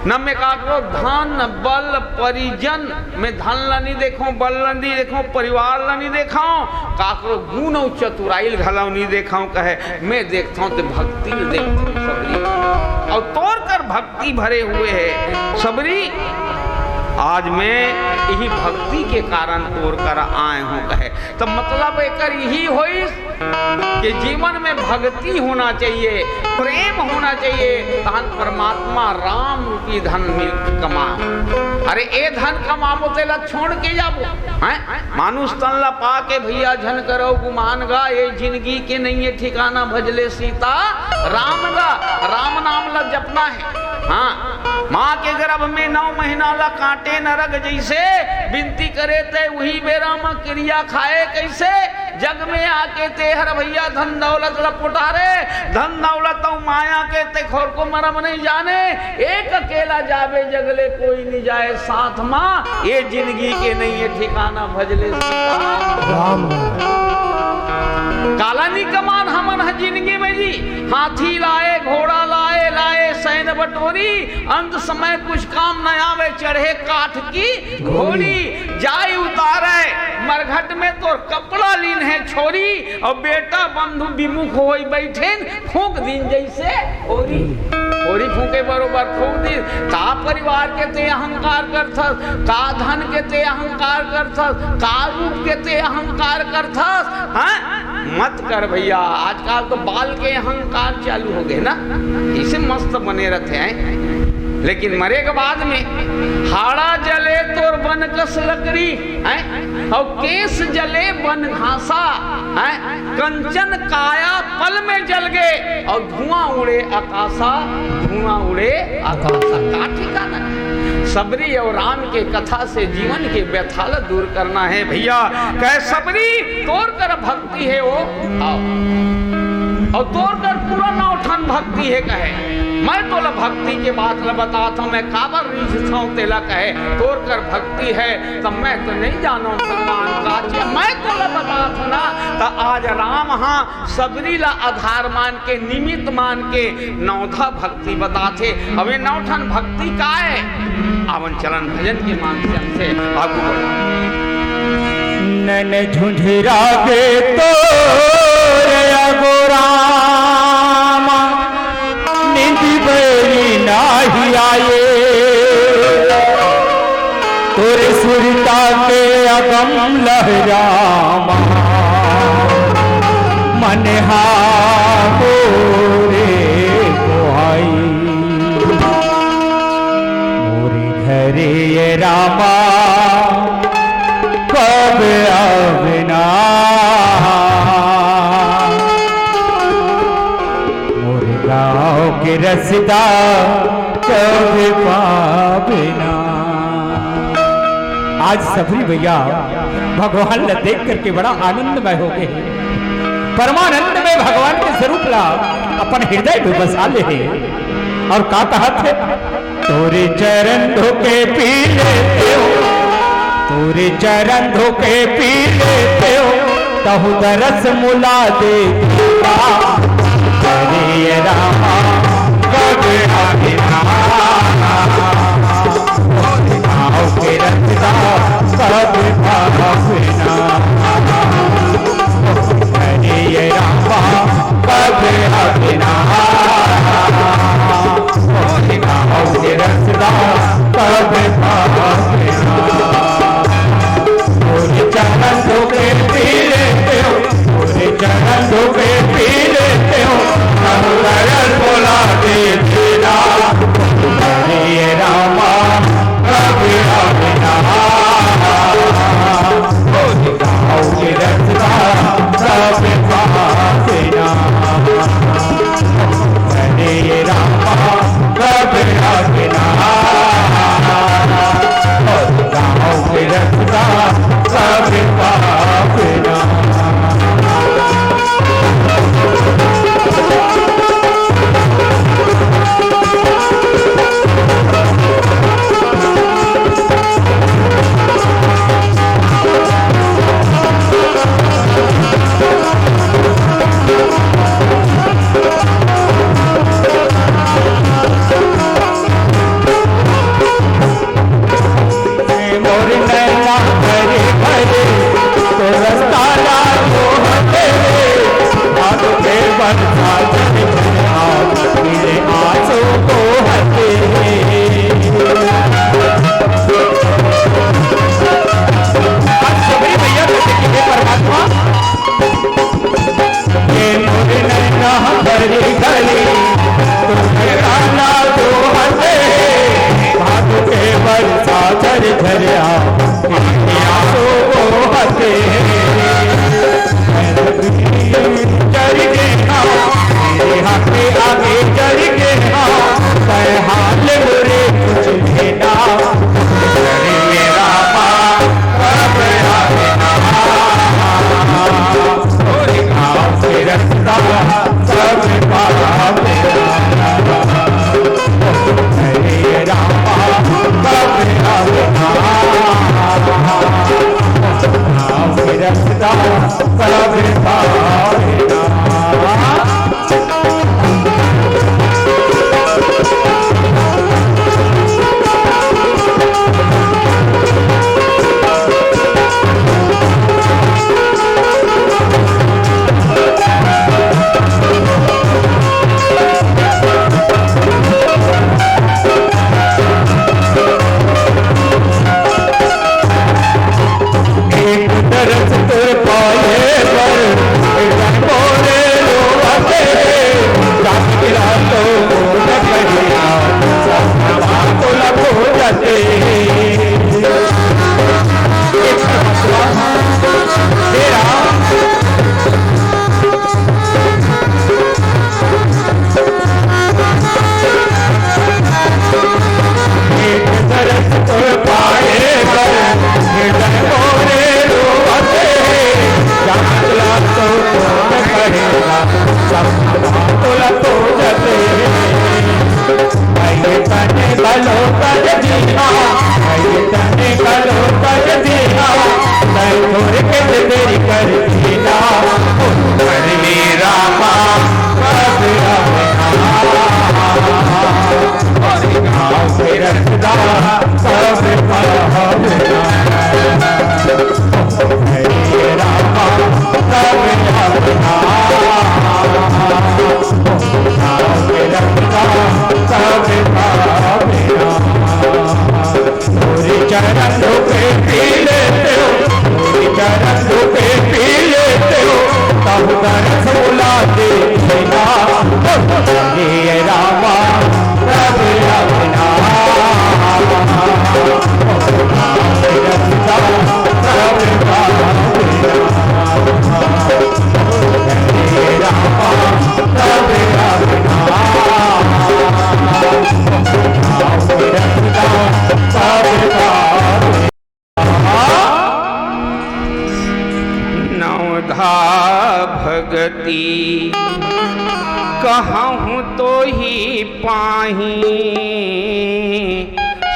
न मैं काकरो धन, बल, परिजन, मैं धन ल नइ देखंव, बल ल नइ देखंव, परिवार ल नइ देखंव, काकरो गुन अउ चतुराई ल घलव नइ देखंव, कहे, मैं देखथंव ते भक्ति ल देखथंव सबरी। अउ तोर कर भक्ति भरे हुए हे सबरी, आज मैं इही भक्ति के कारण तोर कर आय हंव, कहे। त मतलब एकर इही होइस कि जीवन में भक्ति होना चाहिए, प्रेम होना चाहिए, तहन परमात्मा राम रूपी धन मिल कमा। अरे, ए धन कमाबो तेला छोड़ के जाबो, हैं? मानुष तन ला पाके भैया झन करव गुमान गा, ए जिनगी के नइये ठिकाना भजले सीता राम गा। राम नाम ला जपना हे। हाँ, माँ के गर्भ में नौ महीना ला काटे नरक जइसे, बिनती करे ते उही बेरा म किरिया खाए कइसे? जग में आके ते हर भैया धन दौलत ल पोटारे, धन दौलत अउ माया के ते खोर को मरम नइ जाने। एक अकेला जाबे जग ले कोई नइ जाए साथ मा, ए जिनगी के नइये ठिकाना भजले सीता राम। काला नइ कमान हमन ह जिनगी में जी, हाथी लाए, घोड़ा लाए, लाए सैन बटोरी, अंत समय कुछ काम न आवे, चढ़े काठ की घोड़ी। जाय उतारे मरघट में तोर कपड़ा लीन हे छोरी, अउ बेटा बंधु विमुख होई बइठेन, फूंक दीन जइसे होरी। होरी फूंके बरोबर फूंक दीन। का परिवार के ते अहंकार करथस, का धन के ते अहंकार करथस, का रूप के ते अहंकार करथस, हाँ? मत कर भैया, आजकल तो बाल के अहंकार चालू हो गे ना, इसे मस्त बने रथे हैं। लेकिन मरे के बाद में हाड़ा जले तोर बन कस लकड़ी, हैं? अउ केस जले बन घासा, हैं? कंचन काया पल में जल गे, अउ धुआं उड़े अकासा, धुआं उड़े अकासा। का ठिकाना हे? सबरी अउ राम के कथा से जीवन के व्यथा ल दूर करना हे भैया। कहे सबरी, तोर कर भक्ति हे वो, आओ। अउ तोर कर पूरा नौ ठन भक्ति हे कहे। मैं तोला भक्ति के बात ल बतात हंव, मैं काबर रिझथंव तेला कहे। तोर कर भक्ति हे त मैं तो नइ जानंव भगवान का चीज। मैं तोला बतात हंव ना, त आज राम हा सबरी ला आधार मान के, निमित्त मान के नौधा भक्ति बताथे। अब ये नौ ठन भक्ति का हे? आवन चलन भजन के माध्यम से आगू बढ़ा। नैन झुंझुरागे तोर अगो रामा, नींद बैरी नाही आए। तोरे सुरता के अगम लहरामा, मन हा तोरे को आई। मोरे घरे ये रामा, कब आवना? मोरे गाँव के रसदा कब पावना? आज सबरी भैया भगवान ला देख करके बड़ा आनंदमय हो गे, परमानंद में भगवान के स्वरूप ला अपन हृदय में बसा ले हे। अउ का कहत हे? तोरे चरण धोके पी लेतेंव, तोरे चरण धोके पी लेतेंव, तहु दरस मोला दे। अरे रामा, चरण धोखे पी लेते हो, मुझे चरण धोखे पी लेते हो, हम गरज बोला दे तेरा। हे रामा, कभी राम ना, गाँव के रस्ता सब पास ना। हरे रामा, कब रखना, गाँव के रस्ता कब पावना। मोर नैना भरे भरे, तो रस्ता ला जो हटे रे, भादो के बरसा झरे झरे आओ, मेरे आंसू को हटे रे। आज शबरी मैया कहते कि हे परमात्मा, ये मोर नैना भरी गली, तुम काला जो हंसे, भादो के बरसा झर झरिया, आंसू को हंसे। चढ़ के हाँ, मेरे हाथ पे आगे चढ़ के हाँ, तय हाल मोरे कुछ लेना। अरे मेरा माँ, अब आवे ना। एक तरस तोर पाए पर, हृदय मोरे रोवते, जात गिरा तो मोर कहिया, सपना तो लखो जते। तेरा एक दरस तो पाए पर, हृदय मोरे रोवते, जात ला तो कौन कहेगा, सब बात ला तो जते। आइए तने भलो कर दीना, आइए तने भलो कर दीना, मैं थोड़े के देरी कर दीना, कर मेरा माँ, कर मेरा माँ। गाँव के रस्ता सब पावना। हे रामा, सब पावना। गाँव के रस्ता सब पावना। मोरे चरण धोखे पी लेते हो, मोरे चरण धोखे पी लेते हो, तब दरस बुला दे ना। हे रामा, प्रभु अपना। हे रामा, प्रभु अपना। नवधा भगती कहूँ तो ही पाही,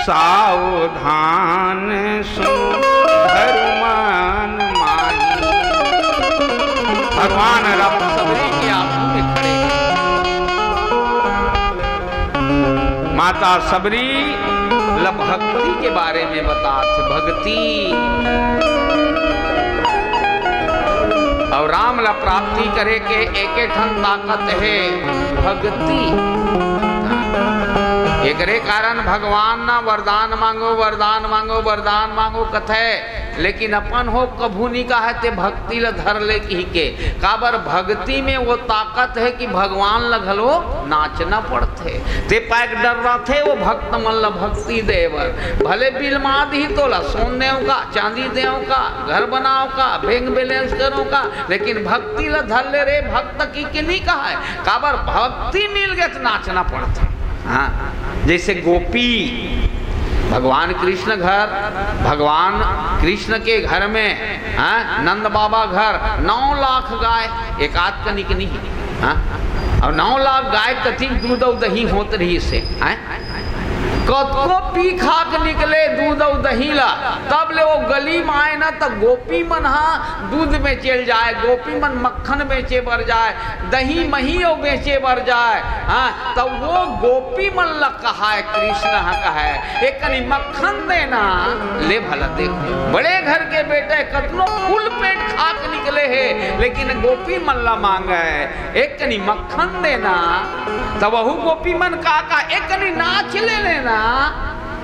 सावधान सुन हनुमान माही। भगवान राम सबरे के आगू में खड़े हैं। माता सबरी ल भक्ति के बारे में बतात हे, भक्ति। अउ राम ल प्राप्ति करे के एके ठन ताकत हे, भक्ति। एकरे कारण भगवान न वरदान मांगो, वरदान मांगो, वरदान मांगो कथे, लेकिन अपन हो कभू नी कहे ते भक्ति ल धर ले कहिके। काबर भक्ति में वो ताकत हे कि भगवान ल घलो नाचना पड़थे। ते पैक डर्राथे वो भक्त मन ल भक्ति दे बर। भले बिल मा दिही तोला, सोन देव का, चांदी देव का, घर बनाव का, बैंक बैलेंस करो का, लेकिन भक्ति ल धर ले रे भक्त कहिके नी कहे। काबर भक्ति मिल गे त नाचना पड़थे। हाँ, जैसे गोपी, भगवान कृष्ण घर, भगवान कृष्ण के घर में, हाँ, नंद बाबा घर नौ लाख गाय, एकाध कनिक नहीं, हाँ, अउ नौ लाख गाय कतिक दूध अउ दही होत रहिसे, हाँ? कतको पी खा के निकले दूध अउ दही ला, तब ले वो गली में आए ना, त गोपी मन हा दूध बेचे ल जाए, गोपी मन मक्खन बेचे बर जाए, दही मही अउ बेचे बर जाए, हाँ, त वो गोपी मन ला कहाए, कृष्ण हा कहाए, "एक कनी मक्खन देना।" ले भला देख, बड़े घर के बेटे कतनो फुल पेट खा के निकले हे, लेकिन गोपी मन ला मांगे, "एक कनी मक्खन देना।" त वहू गोपी मन का का, "एक कनी नाच ले लेना,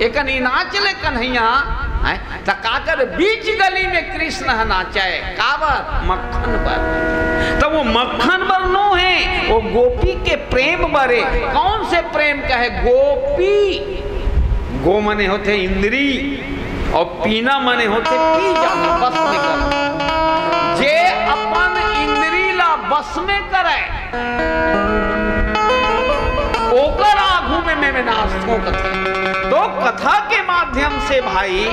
एक कनी नाच ले कन्हैया।" हैं? त काकर बीच गली में कृष्ण ह नाचय, काबर? मक्खन बर। त वो मक्खन बर नो हे, वो गोपी के प्रेम बर हे। कौन से प्रेम कहे? गोपी, गो मने होथे इंद्री, अउ पीना मने होथे पी जाना, बस में करना। जे अपन इंद्री ला बस में करे, ओकर आगू में मैं, मैं नाचथों कथे। तो कथा के माध्यम से भाई,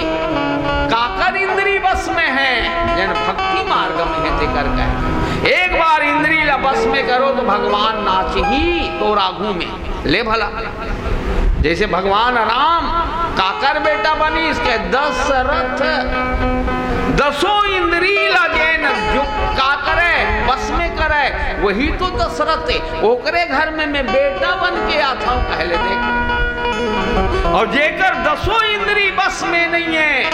काकर इंद्री बस में हे, जेन भक्ति मार्ग में हे, तेकर कहे। एक बार इंद्री ला बस में करो तो भगवान नाचही तोर आगू में। ले भला, जैसे भगवान राम काकर बेटा बनिस, कहे दशरथ। दसों इंद्री ला जेन जो का करे, बस में करे, वही तो दशरथ हे। ओकरे घर में मैं बेटा बन के आथंव, कहे ले देख। अउ जेकर दसों इंद्री बस में नहीं हे,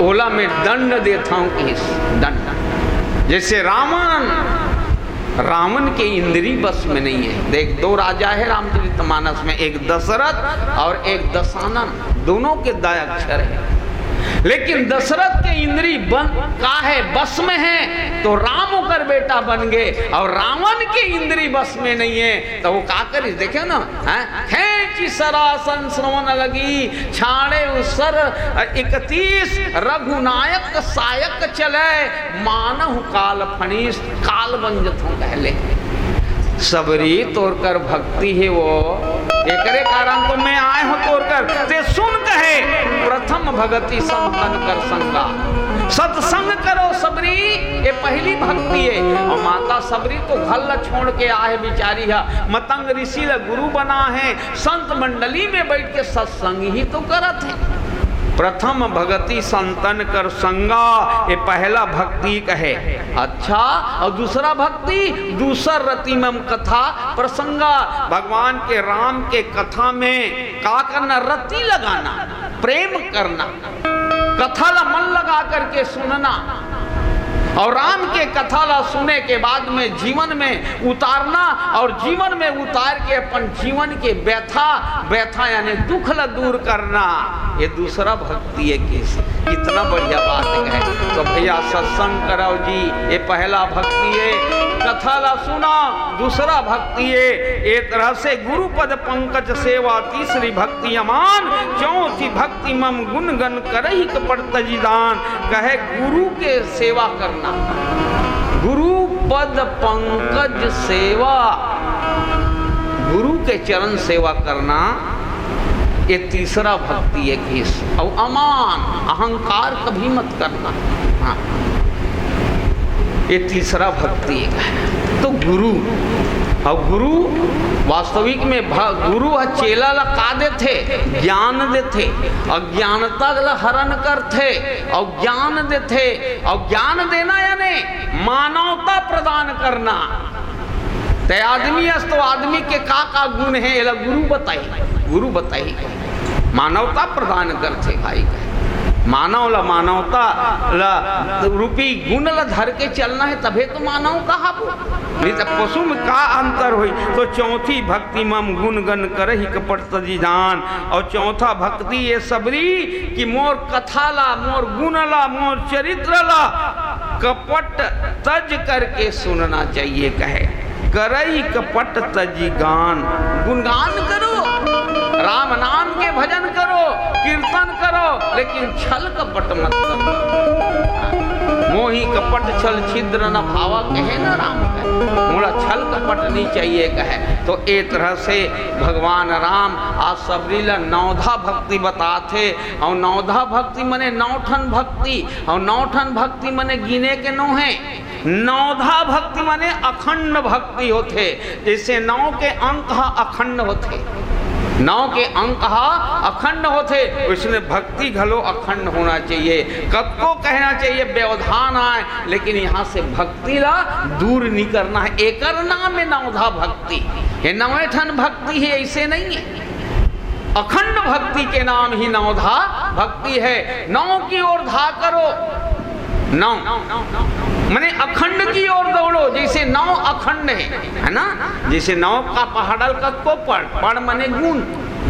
ओला मैं दंड देथंव, कहिस, दंड। जैसे रावण, रावण के इंद्री बस में नहीं हे। देख, दो राजा हे रामचरितमानस में, एक दशरथ अउ एक दशानन, दोनों के द अक्षर हे। लेकिन दशरथ के इंद्री बन का हे, बस में हे, तो राम ओकर बेटा बन गे, अउ रावण के इंद्री बस में नहीं हे, त वो का करिस, देखे ना, हैं? खेंचि सरासन श्रवण लगी, छाड़े उसर इकतीस, रघुनायक सायक चले, मानहु काल फणीस, काल बन जथंव, कहे ले। सबरी तोर कर भक्ति हे वो, एकरे कारण तो मैं आए हंव तोर कर। ते सुन कहे, प्रथम भगति संतन कर संगा। सत्संग करो सबरी, ये पहली भक्ति हे। अउ माता सबरी तो घर ला छोड़ के आए बिचारी हा, मतंग ऋषि ला गुरु बना हे, संत मंडली में बैठ के सत्संग ही तो करत हे। प्रथम भगति संतन कर संगा, ये पहला भक्ति कहे। अच्छा, अउ दूसरा भक्ति, दूसर रति मम कथा प्रसंगा, भगवान के राम के कथा में का करना, रति लगाना, प्रेम करना, कथा ला मन लगा करके सुनना, अउ राम के कथा ला सुने के बाद में जीवन में उतारना, अउ जीवन में उतार के अपन जीवन के व्यथा, व्यथा यानी दुख ला दूर करना, ये दूसरा भक्ति हे। किस, कितना बढ़िया बात हे। तो भैया, सत्संग कराओ जी, ये पहला भक्ति हे। कथा ला सुना, दूसरा भक्ति हे। ये तरह से गुरु पद पंकज सेवा, तीसरी भक्ति अमान, चौथी भक्ति मम गुण गण करहि कपट तजि दान। कहे गुरु के सेवा करना, गुरु पद पंकज सेवा, गुरु के चरण सेवा करना, ये तीसरा भक्ति हे। किस, अउ अमान, अहंकार कभी मत करना। हाँ, ये तीसरा भक्ति हे। तो गुरु, अउ गुरु वास्तविक में भ-, गुरु ह चेला ला का देथे? ज्ञान देथे, अज्ञानता ला हरण करथे, अउ ज्ञान देथे, अउ ज्ञान देना यानी मानवता प्रदान करना। तैं आदमी अस तो आदमी के का का गुण हे, एला गुरु बताही, गुरु बताही। मानवता प्रदान करथे भाई कहे। मानव ला, मानवता ला, रूपी गुण ला धर के चलना हे, तभे तो मानव कहाबो। नहीं तो पशु में का अंतर होही? तो चौथी भक्ति मम गुण गन करही कपट तजि जान। अउ चौथा भक्ति ये सबरी कि मोर कथा ला, मोर गुण ला, मोर चरित्र ला कपट तज करके सुनना चाहिए कहे। करई कपट तजि गान, गुणगान करो, राम नाम के भजन करो, कीर्तन करो, लेकिन छल कपट मत करो। मोहि कपट छल छिद्र न भावा कहे न राम कहे, मोला छल कपट नहीं चाहिए कहे। तो ए तरह से भगवान राम आज सबरी ला नवधा भक्ति बताथे। अउ नवधा भक्ति मने नौ ठन भक्ति, अउ नौ ठन भक्ति मने गिने के नो हे। नवधा भक्ति मने अखंड भक्ति होथे, जैसे नौ के अंक ह अखंड होथे, नौ के अंक ह अखंड होथे, वैसने भक्ति घलो अखंड होना चाहिए। कतको कहना चाहिए व्यवधान आए, लेकिन यहाँ से भक्ति ला दूर नहीं करना हे। एकर नाम हे नवधा भक्ति, ये नवे ठन भक्ति हे, ऐसे नहीं हे। अखंड भक्ति के नाम ही नवधा भक्ति है। नौ की ओर धा करो, नौ मने अखंड की ओर दौड़ो, जैसे नौ अखंड है, है ना? जैसे नौ का पहाड़ल कतको पड़, पड़ मने गुण,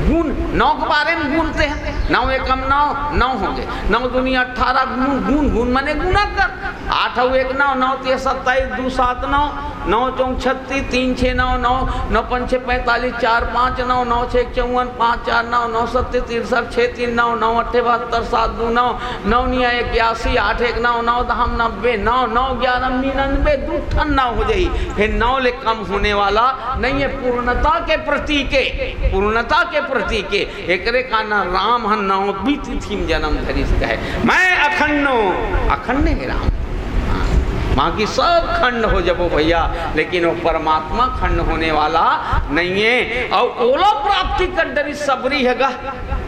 गुण, नौ के बारे में गुण ते हैं, नौ एकम नौ, नौ हो गए, नौ दूनी अठारह, गुण, गुण, गुण मने गुणा कर, आठ अउ एक नौ, नौ तिया सत्ताईस, दू सात नौ, नौ चौक छत्तीस, तीन छः नौ, नौ, नौ पंचे पैंतालीस, चार पाँच नौ, नौ छः चौवन, पाँच चार नौ, नौ सत्ते तिरसठ, छः तीन नौ, नौ अट्ठे बहत्तर, सात दू नौ, नौ निया इक्यासी, आठ एक नौ, नौ दहम नब्बे, नौ, नौ ग्यारह निन्यानवे, दू ठन नौ हो जाही। फिर नौ ले कम होने वाला नहीं है, पूर्णता के प्रतीक हे, पूर्णता के प्रतीक हे। एकरे कारण राम ह नवमी तिथि में जन्म धरिस कहे, मैं अखंड हूँ, अखंड हे राम। हाँ, बाकी सब खंड हो जबो भैया, लेकिन वो परमात्मा खंड होने वाला नहीं है। अउ ओला प्राप्ति कर डरी सबरी हे गा,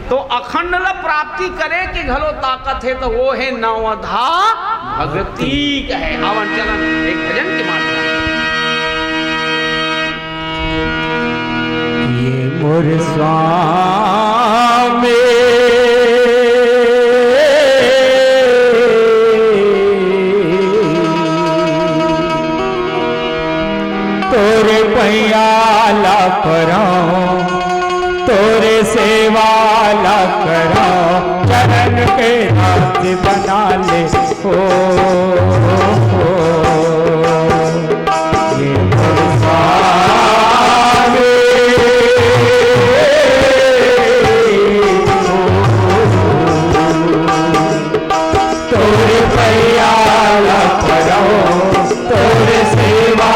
तो अखंड ला प्राप्ति करे के घलो ताकत हे, तो वो हे नवधा भक्ति कहे। आवन चलन एक भजन के माध्यम से। ये मोर स्वामी, तोरे पैया ला परौं, तोरे सेवा ला करौं, चरण के दास बना ले। ओ, ओ, ओ, ये मोर स्वामी, तोरे पैया ला परौं, तोरे सेवा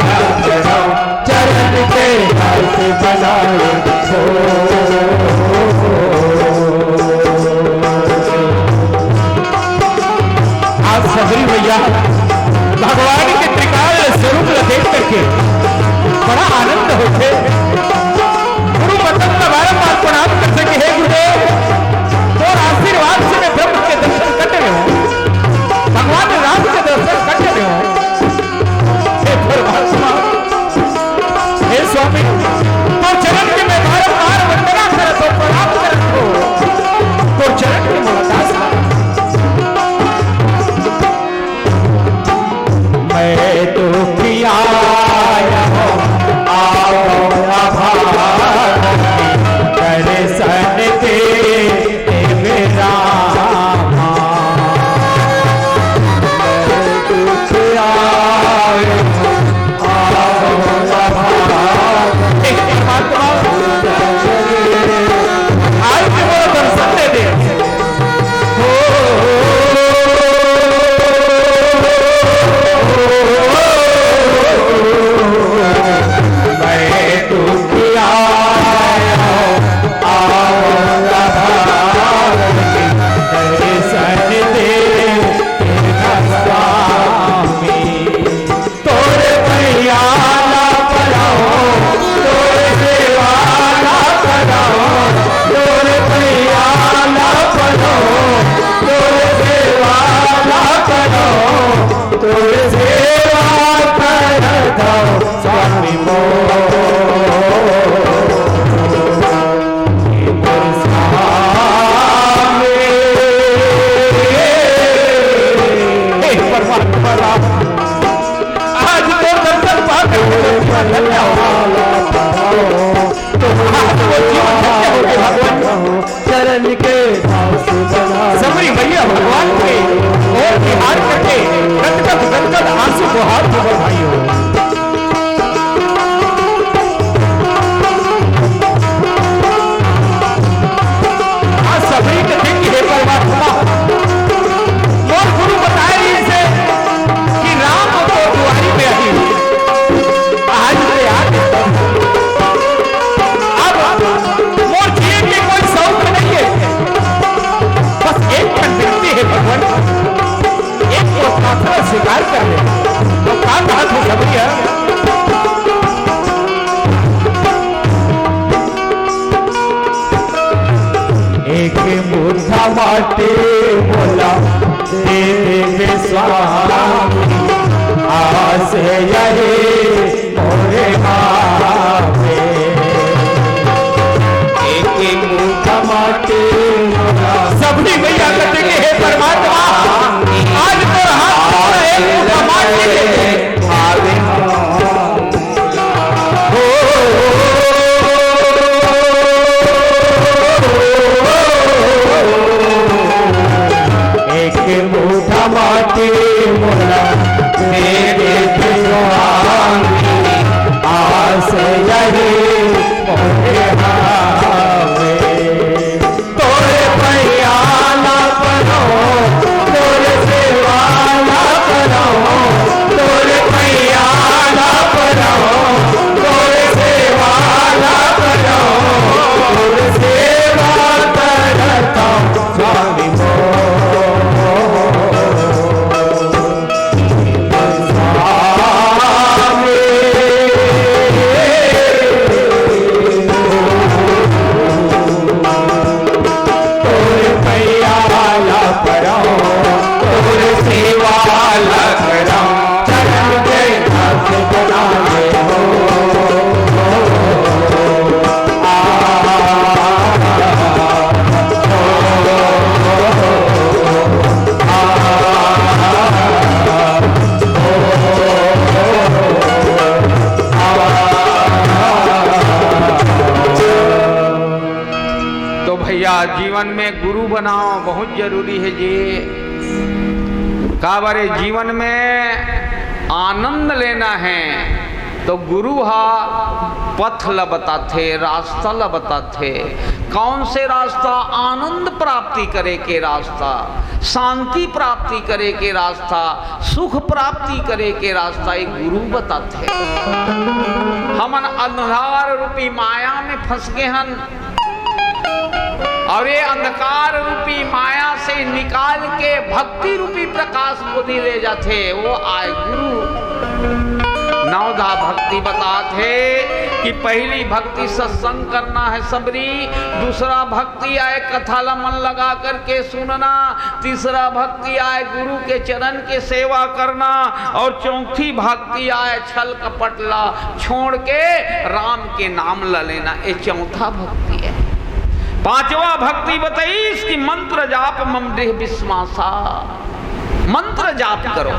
ला करौं, चरण के दास बना ले। ओ, आज सबरी भैया भगवान के त्रिकाल स्वरूप ला देख करके बड़ा आनंद होथे। गुरु पतन ला बारंबार प्रणाम कर सके, हे गुरुदेव, तोर आशीर्वाद से मैं ब्रह्म के दर्शन कर रहे हूँ, भगवान राम के दर्शन कर रहे हूँ। हे परमात्मा, हे स्वामी, तोर चरण के मैं बारंबार वंदना करत हूँ, प्रणाम करत हूँ। तोर चरण के मोला दास बना। मैं दुखिया हूँ, आओ अभागी, करे आज तो दर्शन पाके धन्य हो। आज वो जीवन धन्य हो गए भगवान। चरण के दास बना। सबरी मैया भगवान के ओर निहार करके गदगद गदगद आंसू बहात हे भाइयों। आज सबरी कथे कि हे परमात्मा, मोर गुरु बताए रहिसे कि राम तो दुआरी पे आही। आज ले आ गए। अब मोर जिए के कोई शौक नहीं है, बस एक ठन विनती है भगवान, एक ठो प्रार्थना स्वीकार कर ले। तो का कहा तू सबरी है? एक मुट्ठा माटी मोला दे दे स्वामी, आस यही मोरे हाथे। एक मुट्ठा माटी मोला सबरी मैया कथे कि हे परमात्मा, आज तो हाथ जोड़ एक मुट्ठा माटी दे दे। एक मुट्ठा माटी मोला दे दे स्वामी, आस यही मोरे हावे। तोरे पैया ला परो, तोरे सेवा ला परो, तोरे पैया ला परो, तोरे सेवा ला परो, तोरे सेवा करता स्वामी मोर। तो भैया, जीवन में गुरु बनाओ, बहुत जरूरी है जी। काबर ए जीवन में आनंद लेना है, तो गुरु हा पथ ल बताथे, रास्ता ल बताथे। कौन से रास्ता? आनंद प्राप्ति करे के रास्ता, शांति प्राप्ति करे के रास्ता, सुख प्राप्ति करे के रास्ता एक गुरु बताथे। हमन अंधार रूपी माया में फंस गे हन, और ये अंधकार रूपी माया से निकाल के भक्ति रूपी प्रकाश कोती ले जाथे, वो आय गुरु। नवधा भक्ति बताथे कि पहली भक्ति सत्संग करना है सबरी, दूसरा भक्ति आय कथा ला मन लगा करके सुनना, तीसरा भक्ति आय गुरु के चरण के सेवा करना, और चौथी भक्ति आय छल कपट ला छोड़ के राम के नाम ला लेना, ये चौथा भक्ति है। पांचवा भक्ति बताइस कि मंत्र जाप मम दृढ़ विश्वासा, मंत्र जाप करो।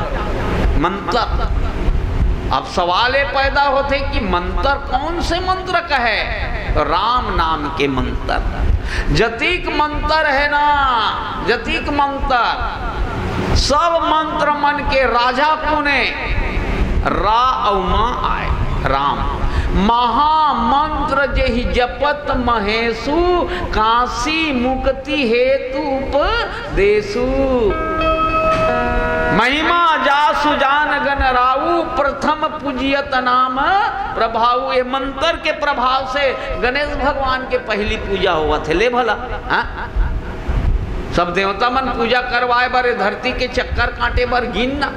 मंत्र, अब सवाल ये पैदा होथे कि मंत्र कौन से मंत्र कहे? तो राम नाम के मंत्र। जतीक मंत्र है ना, जतीक मंत्र, सब मंत्र मन के राजा कोने? रा अउ मा आय, राम। महामंत्र जेहि जपत महेशु, काशी मुक्ति हेतु उपदेशु। महिमा जासु जान गन राऊ, प्रथम पूजियत नाम प्रभाऊ। ये मंत्र के प्रभाव से गणेश भगवान के पहली पूजा होवत हे। ले भला, हाँ? सब देवता मन पूजा करवाए बर, ए धरती के चक्कर काटे बर गिन ना।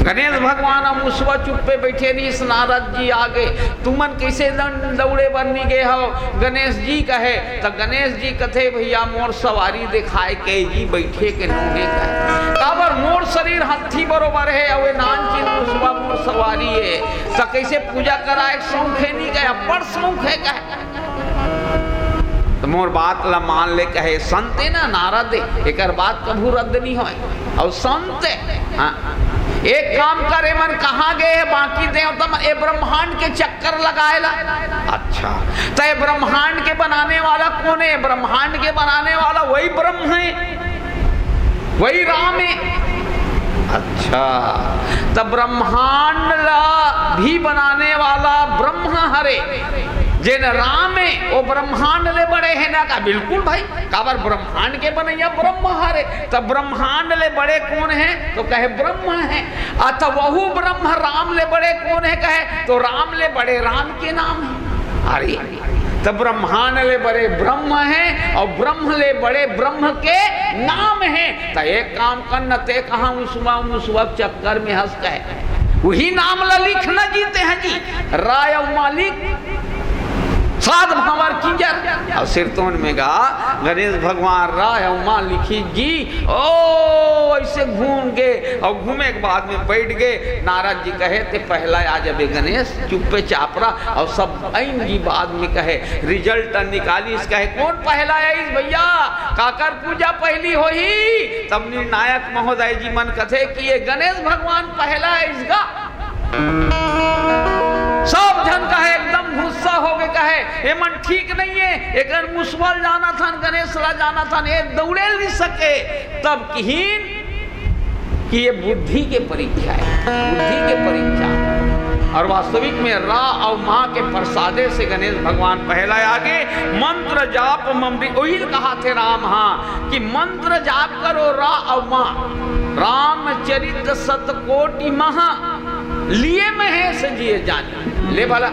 गणेश भगवान ह मुसवा चुप्पे बइठे रहिस, नारद जी आ गे, "तुमन कइसे दं-, दउड़े बर नी गे हव?" गणेश जी कहे, त गणेश जी कथे, "भइया, मोर सवारी देखाय के जी बइठे के नोहे," कहे। "काबर? मोर शरीर हाथी बरोबर हे, अउ ए नानचिन मुसवा मोर सवारी हे, त कइसे पूजा कराय के सौंखे नी?" कहे, "अब्बड़ सौंखे," कहे। त मोर बात ला मान ले, कहे संत ए ना, नारद ए, एकर बात कभू रद्द नी होय। अउ संत ए, हाँ, एक काम कर, एमन कहाँ गे हे बाकी देवता मन? ए ब्रह्मांड के चक्कर लगाए ला। अच्छा, त ए ब्रह्मांड के बनाने वाला कोन हे? ब्रह्मांड के बनाने वाला वही ब्रह्म हे, वही राम हे। अच्छा, त ब्रह्मांड ला भी बनाने वाला ब्रह्म हरे, जेन राम हे, वो ब्रह्मांड ले बड़े हे ना का? बिल्कुल भाई, काबर ब्रह्मांड के बनैया ब्रह्म हरे, त ब्रह्मांड ले बड़े कोन हे? तो कहे ब्रह्म हे। अथ वहू ब्रह्म राम ले बड़े कोन हे? कहे तो राम ले बड़े राम के नाम हे। अरे, त ब्रह्मांड ले बड़े ब्रह्म हे अउ ब्रह्म ले बड़े ब्रह्म के नाम हे। त एक काम कर न, ते कहाँ उसवा उसवा चक्कर में हंस कहे, वही नाम ला लिख न जीते हैं जी, रा अउ मा लिख। साध भंवर कीजर। अउ सिरतोन में गा गणेश भगवान रा अउ मा लिखिस जी। ओ, ऐसे घूम गे अउ घूमे के बाद में बैठ गे। नारद जी कहे, ते पहला आ जबे गणेश, चुप्पे चाप रा। अउ सब आइन जी बाद में कहे, रिजल्ट निकालिस, कहे कोन पहला आइस भैया, काकर पूजा पहली होही? तब निर्णायक महोदय जी मन कथे कि ये गणेश भगवान पहला आइस गा। सब झन कहे, एकदम गुस्सा हो गे, कहे, "एमन ठीक नहीं हे, एकर मुसवा ल जानथन, गणेश ला जानथन, ए दौड़े नहीं सके।" तब किहिन कि ये बुद्धि के परीक्षा हे, बुद्धि के परीक्षा। अउ वास्तविक में रा अउ मा के प्रसादे से गणेश भगवान पहला आगे। मंत्र जाप ममरी, ओही ल कहाथे राम, हाँ, कि मंत्र जाप करो रा अउ मा। रामचरित सतकोटि महा लिए महेश जिय जानी। ले भला,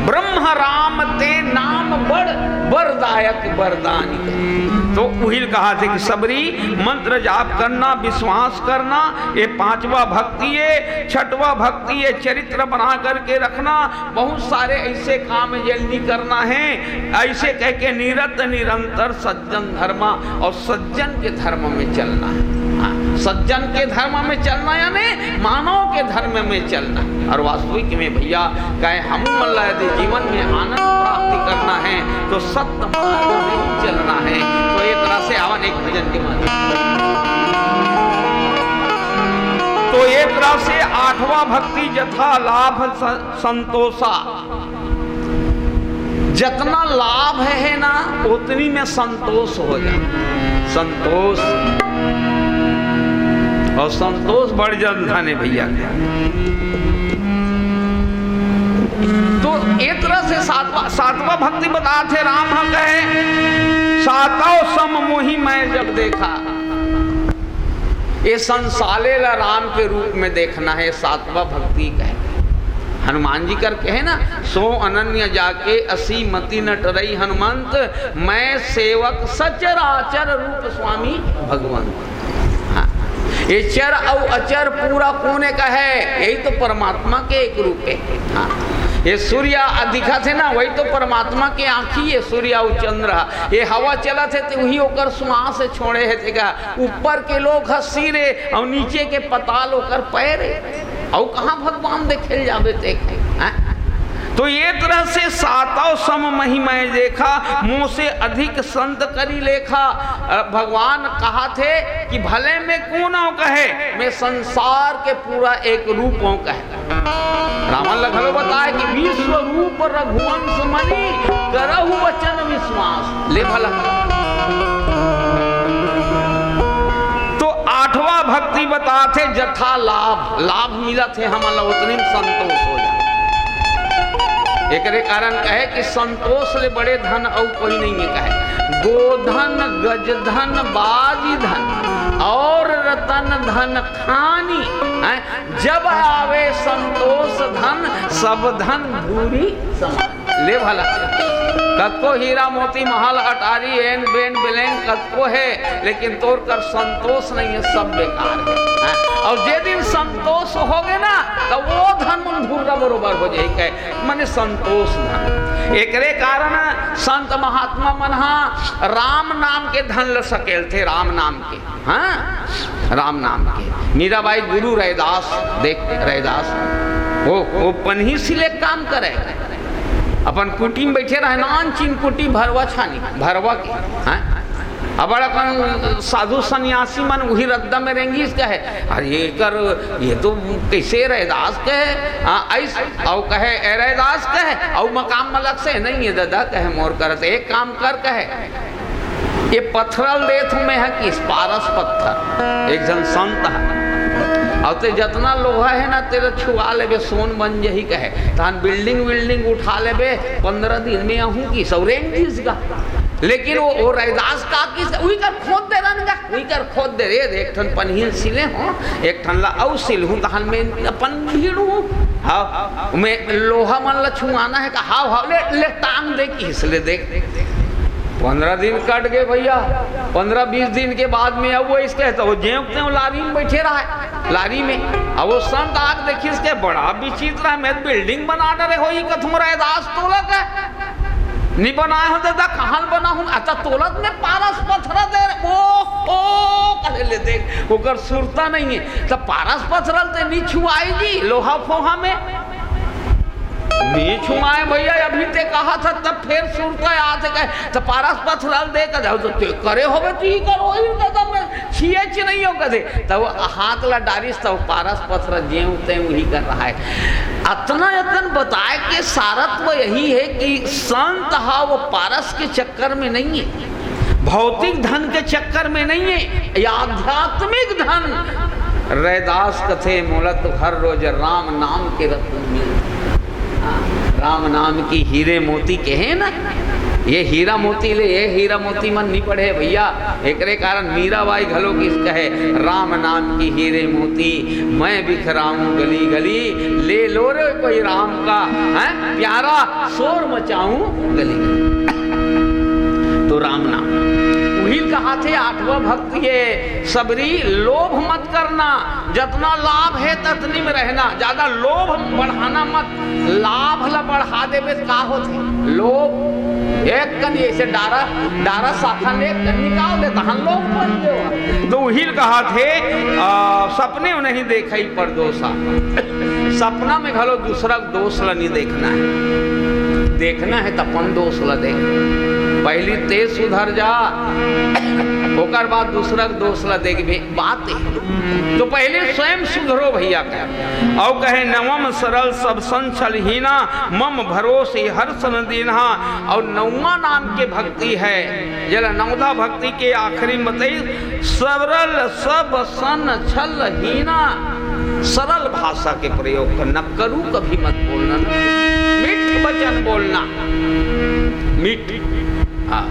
ब्रह्म राम ते नाम बड़, वरदायक वरदानी। तो उहिल कहाथे कि सबरी मंत्र जाप करना, विश्वास करना, ये पांचवा भक्ति हे, छठवा भक्ति हे, चरित्र बना करके रखना। बहुत सारे ऐसे काम हे, जल्दी करना हे, ऐसे कह के निरत निरंतर सज्जन धर्म अउ सज्जन के धर्म में चलना हे। हाँ, सज्जन के धर्म में चलना यानी मानव के धर्म में चलना। अउ वास्तविक में भैया कहे, हम मन ला यदि जीवन में आनंद प्राप्ति करना हे तो सत्य मार्ग में ही चलना हे। तो ये तरह से आवन एक भजन के माध्यम से। तो ये तरह से आठवां भक्ति जथा लाभ स-, संतोषा। जतना लाभ हे, हे ना, ओतनी में संतोष हो जा। संतोष। अउ संतोष बड़ जन धन हे भैया। तो ए तरह से सातवां, सातवां भक्ति बताथे राम ह कहे, "सातौ सम मोहि मैं जब देखा।" ये संसारे ला राम के रूप में देखना हे, सातवां भक्ति कहे। हनुमान जी कर कहे ना, "सो अनन्य जाके असी मति न टरई हनुमंत, मैं सेवक सचराचर रूप स्वामी भगवंत।" हाँ, ये चर अउ अचर पूरा कोन कहे? यही तो परमात्मा के एक रूप हे। हाँ, ये सूर्य दिखत हे ना, वही तो परमात्मा के आँखी हे, सूर्य अउ चंद्र। ये हवा चलत हे तो वही ओकर श्वास छोड़े हे, तेका ऊपर के लोक ह सिर हे अउ नीचे के पताल ओकर पैर हे। अउ कहाँ भगवान देखे ल जाबे ते, हैं? तो ये तरह से सातौ सम मोहि मैं देखा, मोसे अधिक संत करी लेखा। अ, भगवान कहाथे कि भले मैं कोन हौं कहे, मैं संसार के पूरा एक रूप हौं कहे। रावण ल घलो बताए कि विश्व रूप रघुवंश मणि, करहु वचन विश्वास। ले भला। तो आठवां भक्ति बताथे जथा लाभ, लाभ मिलत हे हमन ला, ओतने में संतोष हो जाए। एकरे कारण कहे कि संतोष ले बड़े धन अउ कोई नहीं हे कहे। गोधन, गजधन, बाजी धन और रतन धन खानी, हैं? जब आवे संतोष धन, सब धन धूरी समान। ले भला, कतको हीरा मोती महल अटारी एन बेन बिलेन कतको हे, लेकिन तोर कर संतोष नहीं हे, सब बेकार हे, हैं? अउ जे दिन संतोष होगे ना, त वो धन मन धूरा बरोबर हो जाही, कहे, मने संतोष धन। एकरे कारण संत महात्मा मन हा राम नाम के धन ल सकेलथे, राम नाम के। हाँ, राम नाम के। मीराबाई गुरु रैदास, देख रैदास, वो, वो पनही सिले काम करे, अपन कुटी में बैठे रहे, नान चीन कुटी भरवा छानी, भरवा के, हाँ? अबड़ अकन साधु सन्यासी मन उही रद्दा में रेंगिस कहे, "अरे एकर, ये तो कइसे रैदास कहे, हाँ, अइस, अउ कहे, ए रैदास कहे, अउ मकाम मलक से नहीं है ददा," कहे, "मोर करत, एक काम कर," कहे, "ये पथरल देत हूँ मैं ह किस पारस पत्थर, एक झन संत ह, अउ ते जतना लोहा है ना, तेला छुआ लेबे, सोन बन जही," कहे, "तहन बिल्डिंग विल्डिंग उठा लेबे, पंद्रह दिन में अहूँ किस अउ रेंग दिस गा।" लेकिन वो, वो रैदास का किस, उही कर खोद दे रहन गा, उही कर खोद दे रे, एक ठन पनहीन सिले हो, एक ठन ला अउ सिल हूँ, तहन मैं अपन भीड़ हूँ। हाँ, मैं लोहा मन ला छुआना है का? हाव, हाव, ले, ले, टांग दे किस, ले देख। पंद्रह दिन कट गए भैया, पंद्रह बीस दिन के बाद में अब वो इसके तो जेव तेव लारी में बैठे रहा है, लारी में। अब वो संत आग देखिस के बड़ा विचित्र है, मैं बिल्डिंग बना डरे हो, ये कथम रैदास तोला का? नहीं बनाए हो दादा, कहाँ बनाहूँ? अच्छा, तोलत में पारस पथरा दे रे। ओ, ओ, कहे ले देख, ओकर सुरता नहीं है। तब पारस पथरल ते नहीं छुआई जी, लोहा फोहा में। नहीं छुआए भैया, अभी ते कहा था, तब फिर सुरता आत है, कहे, "तो पारस पथरल दे," कहे, "तो ते करे होबे, तू ही करो, ही दादा में छिए च नहीं हो," कहे। तब हाथ ला डारिस, तब पारस पथरा जेव तेव ही कर रहा है। अतना अकन बताए के सारत्व यही है कि संत हा वो पारस के चक्कर में नहीं है, भौतिक धन के चक्कर में नहीं है, ये आध्यात्मिक धन। रैदास कथे, "मोला तो हर रोज राम नाम के रत्न मिल।" हाँ, राम नाम की हीरे मोती कहे ना, ये हीरा मोती ले, ये हीरा मोती मन नहीं पढ़े भैया। एकरे कारण मीराबाई घलो किस कहे, "राम नाम की हीरे मोती मैं बिखराऊं गली गली, ले लो रे कोई राम का, हैं, प्यारा शोर मचाऊं गली गली।" तो राम नाम उही कहा थे आठवां भक्त ये सबरी, लोभ मत करना, जतना लाभ है ततनी में रहना, ज्यादा लोभ बढ़ाना मत। लाभ ला बढ़ा देबे त का होथे? लोभ। एक कन ऐसे डारा, डारा शाखा ले निकाल दे, तहन लोभ बन गयो। तो उही कहा थे, आ, सपने नहीं देखई परदोसा। सपना में घलो दूसरा दोष ला नहीं देखना है, देखना है त अपन दोष ला देख। पहली ते सुधर जा, ओकर बाद दूसरा दोष ला देखबे। बात है, तो पहले स्वयं सुधरो भैया का। अउ कहे, "नवम सरल सब संग छल हीना, मम भरोसे हर सन दीन्हा।" अउ नौवा नाम के भक्ति है, जेला नवधा भक्ति के आखिरी में बताई, "सरल सब सन छल हीना।" सरल भाषा के प्रयोग करना, करू कभी मत बोलना, मीठ वचन बोलना, मीठ। हाँ,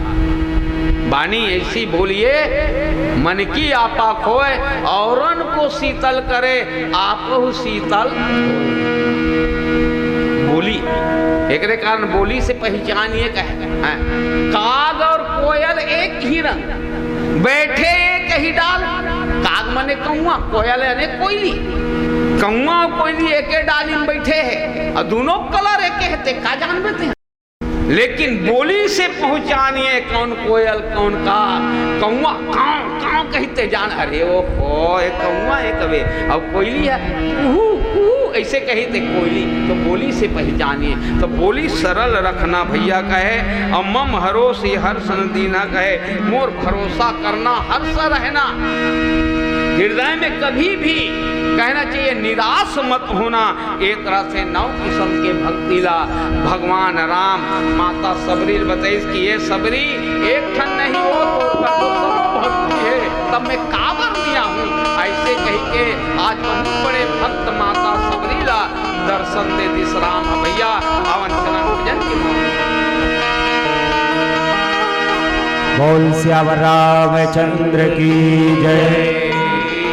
वाणी ऐसी बोलिए, "मन की आपा खोए, औरन को शीतल करे, आपहु शीतल होए।" बोली, एकरे कारण बोली से पहचान ये कहे, हैं? काग और कोयल एक ही रंग, बैठे एक ही डाल। काग मने कौआ, कोयल यानी कोयली। कौआ और कोयली एके डाली में बैठे है और दोनों कलर एके है, ते का जानबे ते? लेकिन बोली से पहचानिए कौन कोयल, कौन काग। कौआ काव काव कहिते जान, अरे ओ हो, ए कौआ ए कवे, अब कोयली है, कुहू कुहू ऐसे कहिते कोयली, तो बोली से पहचानिए। तो बोली सरल रखना भैया कहे, और मम भरोसे हर सन दीन्हा कहे, मोर भरोसा करना, हर्ष रहना, हृदय में कभी भी कहना चाहिए, निराश मत होना। ए तरह से नौ किस्म के भक्ति ला भगवान राम माता सबरी ल बताइस कि ये सबरी, एक ठन नहीं हो, तोर तो सब भक्ति है, तब मैं काबर नहीं आहूं, ऐसे कही के आज बहुत बड़े भक्त माता सबरी ला दर्शन दे दिस राम ह भैया। आवन चरण भजन के मौन। बोल सियावर रामचंद्र की जय।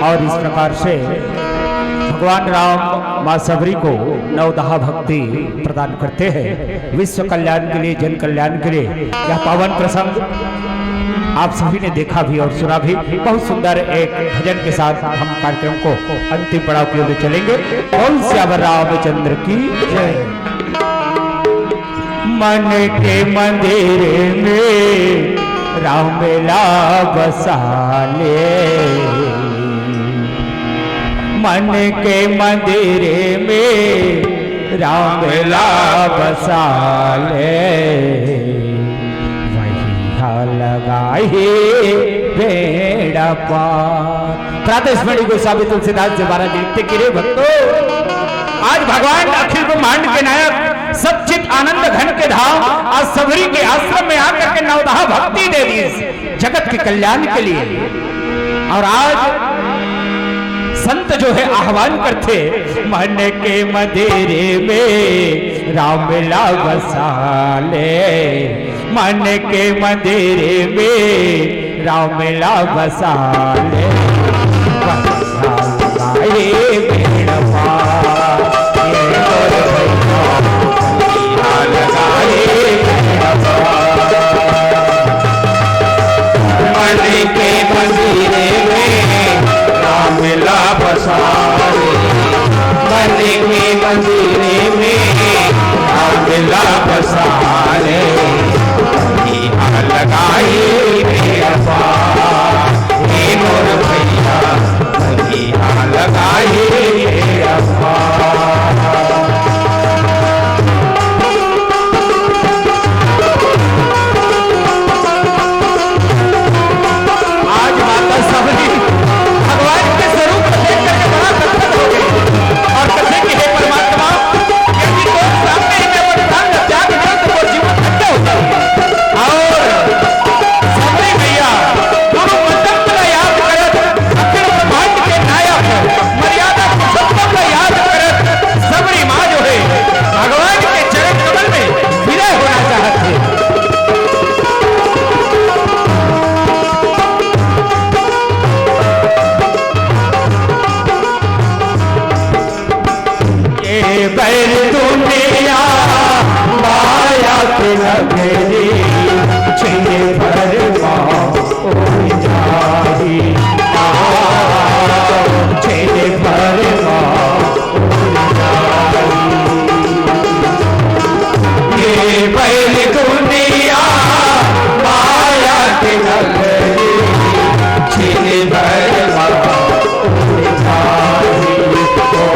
और इस प्रकार से भगवान राम माँ सबरी को नवदहा भक्ति प्रदान करते हैं। विश्व कल्याण के लिए, जन कल्याण के लिए यह पावन प्रसंग आप सभी ने देखा भी और सुना भी। बहुत सुंदर एक भजन के साथ हम कार्यक्रम को अंतिम पड़ाव की ओर ले चलेंगे। बोल सियावर रामचंद्र की जय। मन के मंदिर में राम ला बसा ले, मन के मंदिर में राम ला बसा ले, वही हाल लगाही बेड़ा पार। प्रातस्मरणीय गोस्वामी तुलसीदास जी महाराज जी लिखथे कि रे भक्तों, आज भगवान अखिल ब्रह्मांड के नायक सच्चित आनंद घन के धाम आज सबरी के आश्रम में आकर के नवधा भक्ति दे दी जगत के कल्याण के लिए। और आज संत जो है आह्वान करथे, मन के मंदिर में राम ला बसा ले, मन के मंदिर में राम ला बसा ले। बसा ले बेड़ा पार, ये मोर भैया, बसा ले बेड़ा पार। मन के मंदिर में राम ला बसा ले, मन के मंदिर में राम ला बसा ले। यहाँ लगाई बेड़ा पार, हे मोर भैया, यहाँ लगाई बेड़ा पार। आज माता सबरी भगवान के स्वरूप को देख करके बड़ा प्रसन्न हो गई और कहे कि हे परमात्मा, यदि तोर सामने ही मैं बलिदान ला त्याग दूं तो मोर जीवन धन्य हो जाही। और सबरी मैया गुरु मंडप ला याद करत, अखिल ब्रह्मांड के नायक मर्यादा पुरुषोत्तम ला याद करत, सबरी माँ जो है भगवान के चरण कमल में विलय होना चाहत हे। ये बैर दुनिया माया के नगरी, छिन भर मा उड़ जाही, आ, छिन भर मा उड़ जाही। ये बैर दुनिया माया के नगरी, छिन भर मा उड़ जाही, ओ,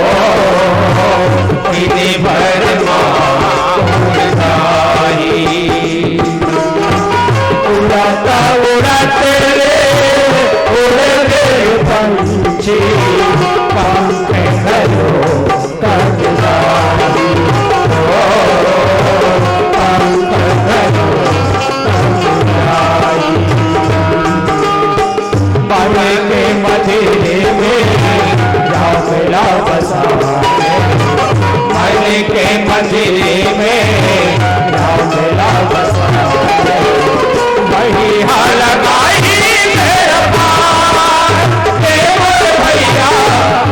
छिन भर मा उड़ जाही। उड़त उड़त रे उड़ गे पंछी, पंख घलो कट जाही। ओ, पंख घलो कट जाही। मन के मंदिर में राम ला बसा ले, मन के मंदिर में राम ला बसा ले। मैया लगाई बेड़ा पार, हे मोर भैया,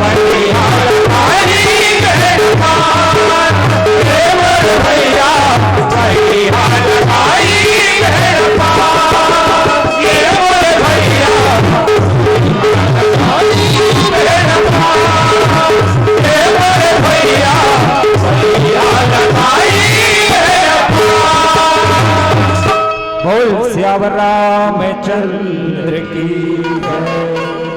मैया लगाई बेड़ा पार, हे मोर भैया, मैया लगाई बेड़ा पार, हे मोर भैया, लगाई बेड़ा पार, हे मोर भैया, मैया लगाई बेड़ा पार। बोल सियावर रामचंद्र की जय।